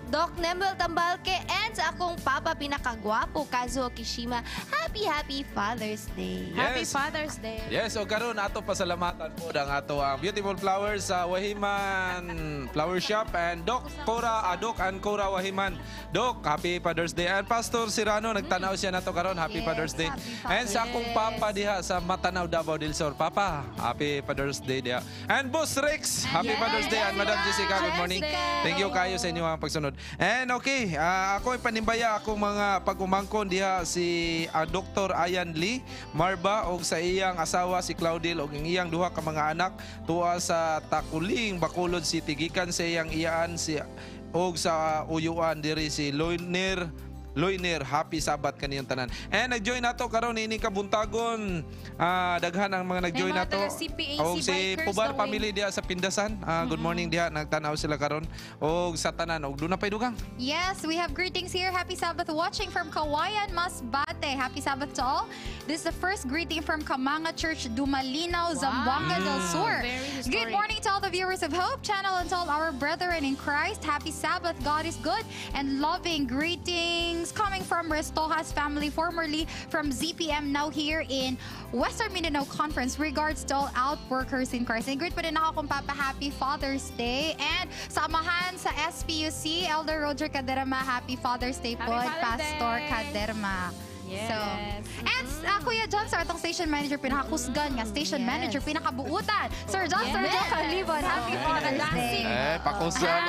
Doc Nemuel Tambalke, and sa akong papa pinakagwapo, Kazuo Kishima. Happy, happy Father's Day. Happy Yes. Father's Day. Yes, o karon ato pasalamatan po ang ato ang Beautiful Flowers sa Wahiman Flower Shop and Doc Cora, Doc and Cora Wahiman. Doc, happy Father's Day. And Pastor Serrano, nagtanaw siya nato karon. Happy Yes, Father's Day. happy And sa akong papa diha sa Matanao, Davao del Sur. Papa, happy Father's Day diha. And Boss Rex, happy Father's Day. And Madam Jessica, good morning. Jessica. Thank you kayo sa inyong pagsunod. And okay, ako ay panimbaya akong mga pag-umangkon diha si Dr. Ayan Lee Marba og sa iyang asawa si Claudil og ang iyang duha ka mga anak tuwa sa Takuling, Bacolod City, gikan sa iyang iyaan si og sa uyuan diri si Loiner Loiner, happy Sabbath kaniyong tanan. And nag-join nato karon ini kabuntagon. Daghan ang mga nag-join May mga nato. taga CPAC Og si bikers Pubar daw eh. family diha sa Pindasan. Good morning diha, nagtan-aw sila karon. Og sa tanan og duna pay dugang. Yes, we have greetings here. Happy Sabbath watching from Kawayan, Masbate. Happy Sabbath to all. This is the first greeting from Kamanga Church, Dumalinao, Zamboanga del Sur. Very historic. Good morning to all the viewers of Hope Channel and to all our brethren in Christ. Happy Sabbath. God is good and loving. Greetings coming from Restojas family, formerly from ZPM, now here in Western Mindanao Conference. Regards to all outworkers in Christ. And greet pa din ako kung Papa, Happy Father's Day. And sa amahan sa SPUC, Elder Roger Caderma, Happy Father's Day po. Happy at Father's Pastor Day. Caderma. Yes. So, and Kuya John, sir, atong station manager, pinakakusgan nga, station manager, pinakabuutan. Sir John, Sir John Calibon, Happy Father's Day. Eh, pakusgan.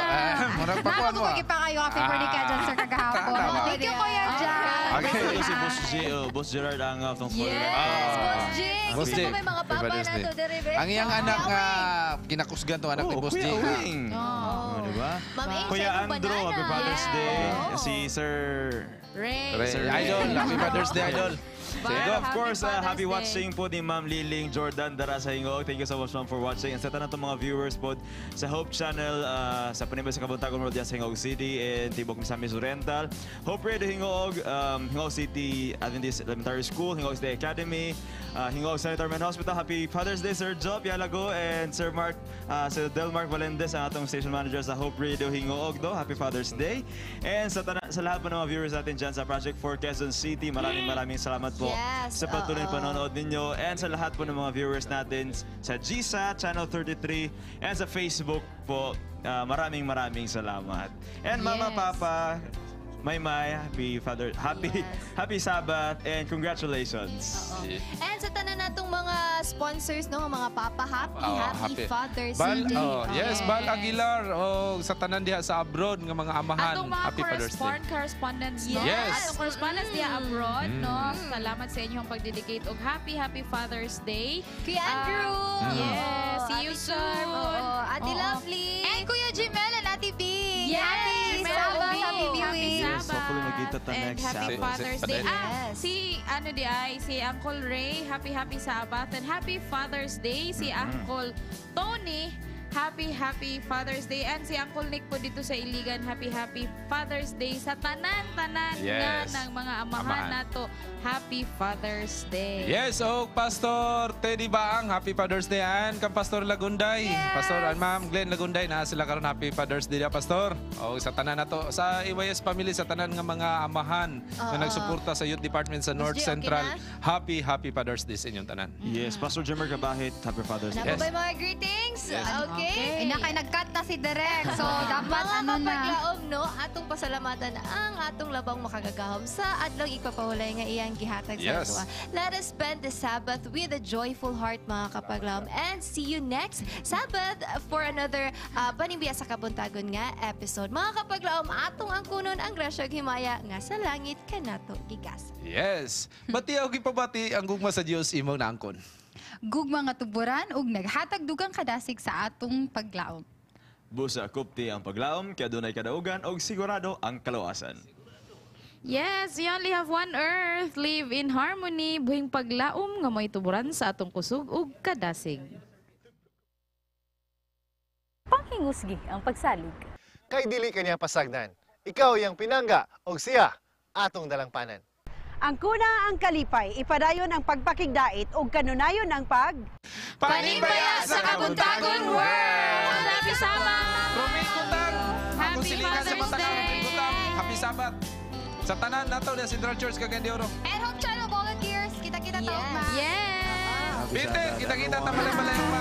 Murag pakuan Nako mo. ko pa kayo, happy birthday kay John, sir, kagahapon. Tama. Thank you, Kuya John. Okay. Ito si Boss G, oh, Boss Gerard ang atong Yes, Boss G. Boss Kita G. ko may mga Happy papa Father's na Day. to, dere, be. Ang iyang anak nga kinakusgan to anak ni Oh, Boss G. Kuya nga. Wing. Oh, diba? Ma'am Ace, Kuya anong Andrew, banana? happy Father's Day. Oo. Si Sir Ray. Ray, Sir Idol, happy Father's Day, Idol. Bye. Sige, of Happy course, Father's happy Day. watching po ni Ma'am Liling Jordan Dara sa Hingog. Thank you so much, ma'am, for watching. And sa tanan tong mga viewers po sa Hope Channel, sa Panimbay sa Kabuntagon World yan sa Hingog City and Tibok Misamis Oriental. Hope Radio Hingog, Hingog City Adventist Elementary School, Hingog City Academy, Hingog Senator Men Hospital. Happy Father's Day, Sir Job Yalago and Sir Mark, Sir Delmark Valendez, ang atong station manager sa Hope Radio Hingog. Do. Happy Father's Day. And sa lahat po ng mga viewers natin dyan sa Project 4 Quezon City, maraming maraming salamat po. po Yes, sa patuloy na oo. panonood ninyo and sa lahat po ng mga viewers natin sa GSA Channel 33 and sa Facebook po. Maraming maraming salamat. And Mama, Papa, May May, happy Father, happy happy Sabbath and congratulations. And sa tanan natong mga sponsors, no, mga papa, happy, Oh, happy, Father's Bal, Day. oh, yes, Bal Aguilar, oh, sa tanan diha sa abroad nga mga amahan. Atong mga Happy Father's Day. foreign correspondents, no? Yes. Atong correspondents diha abroad, no? Salamat sa inyong pag-dedicate og happy, happy Father's Day. Kuya Andrew! Yes, see you Ate soon. Charm, oo. Ate Oo. Lovely! And Kuya Jimel and Ate B. Yes, Happy Jimel Sabbath, and B. happy Happy viewing. Yes, hopefully magkita ta And next happy Sabbath. Father's Day. Padayon. Si ano di ay si Uncle Ray, happy happy Sabbath and happy Father's Day. Si Uncle Tony, happy happy Father's Day, and si Uncle Nick po dito sa Iligan, happy happy Father's Day sa tanan-tanan nga ng mga amahan Amahan. nato. Happy Father's Day. Yes, oh, Pastor Teddy Baang, happy Father's Day and kang Pastor Lagunday. Pastor and Ma'am Glenn Lagunday na sila karon, happy Father's Day ya, Pastor. Oh, sa tanan nato sa EYS family, sa tanan nga mga amahan nga nagsuporta sa youth department sa North G, okay Central. na? Happy happy Father's Day sa inyong tanan. Yes, Pastor Jimmer Kabahit, happy Father's Day. Ano ba yung mga greetings? Yes. Okay. Ay, na, kay nag-cut na si Direk. So, dapat Mga ano na. kapaglaom, no, atong pasalamatan ang atong labang makagagahom sa adlong igpapahulay nga iyang gihatag sa atoa. Let us spend the Sabbath with a joyful heart, mga kapaglaom. And see you next Sabbath for another Panimbiya sa Kabuntagon nga episode. Mga kapaglaom, atong angkunon ang grasya ug himaya nga sa langit kanato gikas. Yes. Bati og ipabati ang gugma sa Dios imong naangkon. Gugma nga tuburan ug naghatag dugang kadasig sa atong paglaom. Busa kupti ang paglaom, kaya dunay kadaugan og sigurado ang kaluwasan. Yes, we only have one earth. Live in harmony. Buhing paglaom nga mo'y tuburan sa atong kusog ug kadasig. Panghingusgi ang pagsalig. Kay dili kaniya pasagdan. Ikaw iyang pinangga og siya atong dalangpanan. Ang kuna ang kalipay, ipadayon ang pagpakigdait ug kanunayon ang pag Panimbaya sa Kabuntagon World! Happy Sabbath! Promit kutang! Akong Happy silingan sa Father's matag Day! kutang. Happy Sabbath! Sa tanan nato na Central Church Cagayan de Oro. And Hope Channel volunteers, kita-kita taog ma. Yes! Bitin, kita-kita ta balay-balay pa.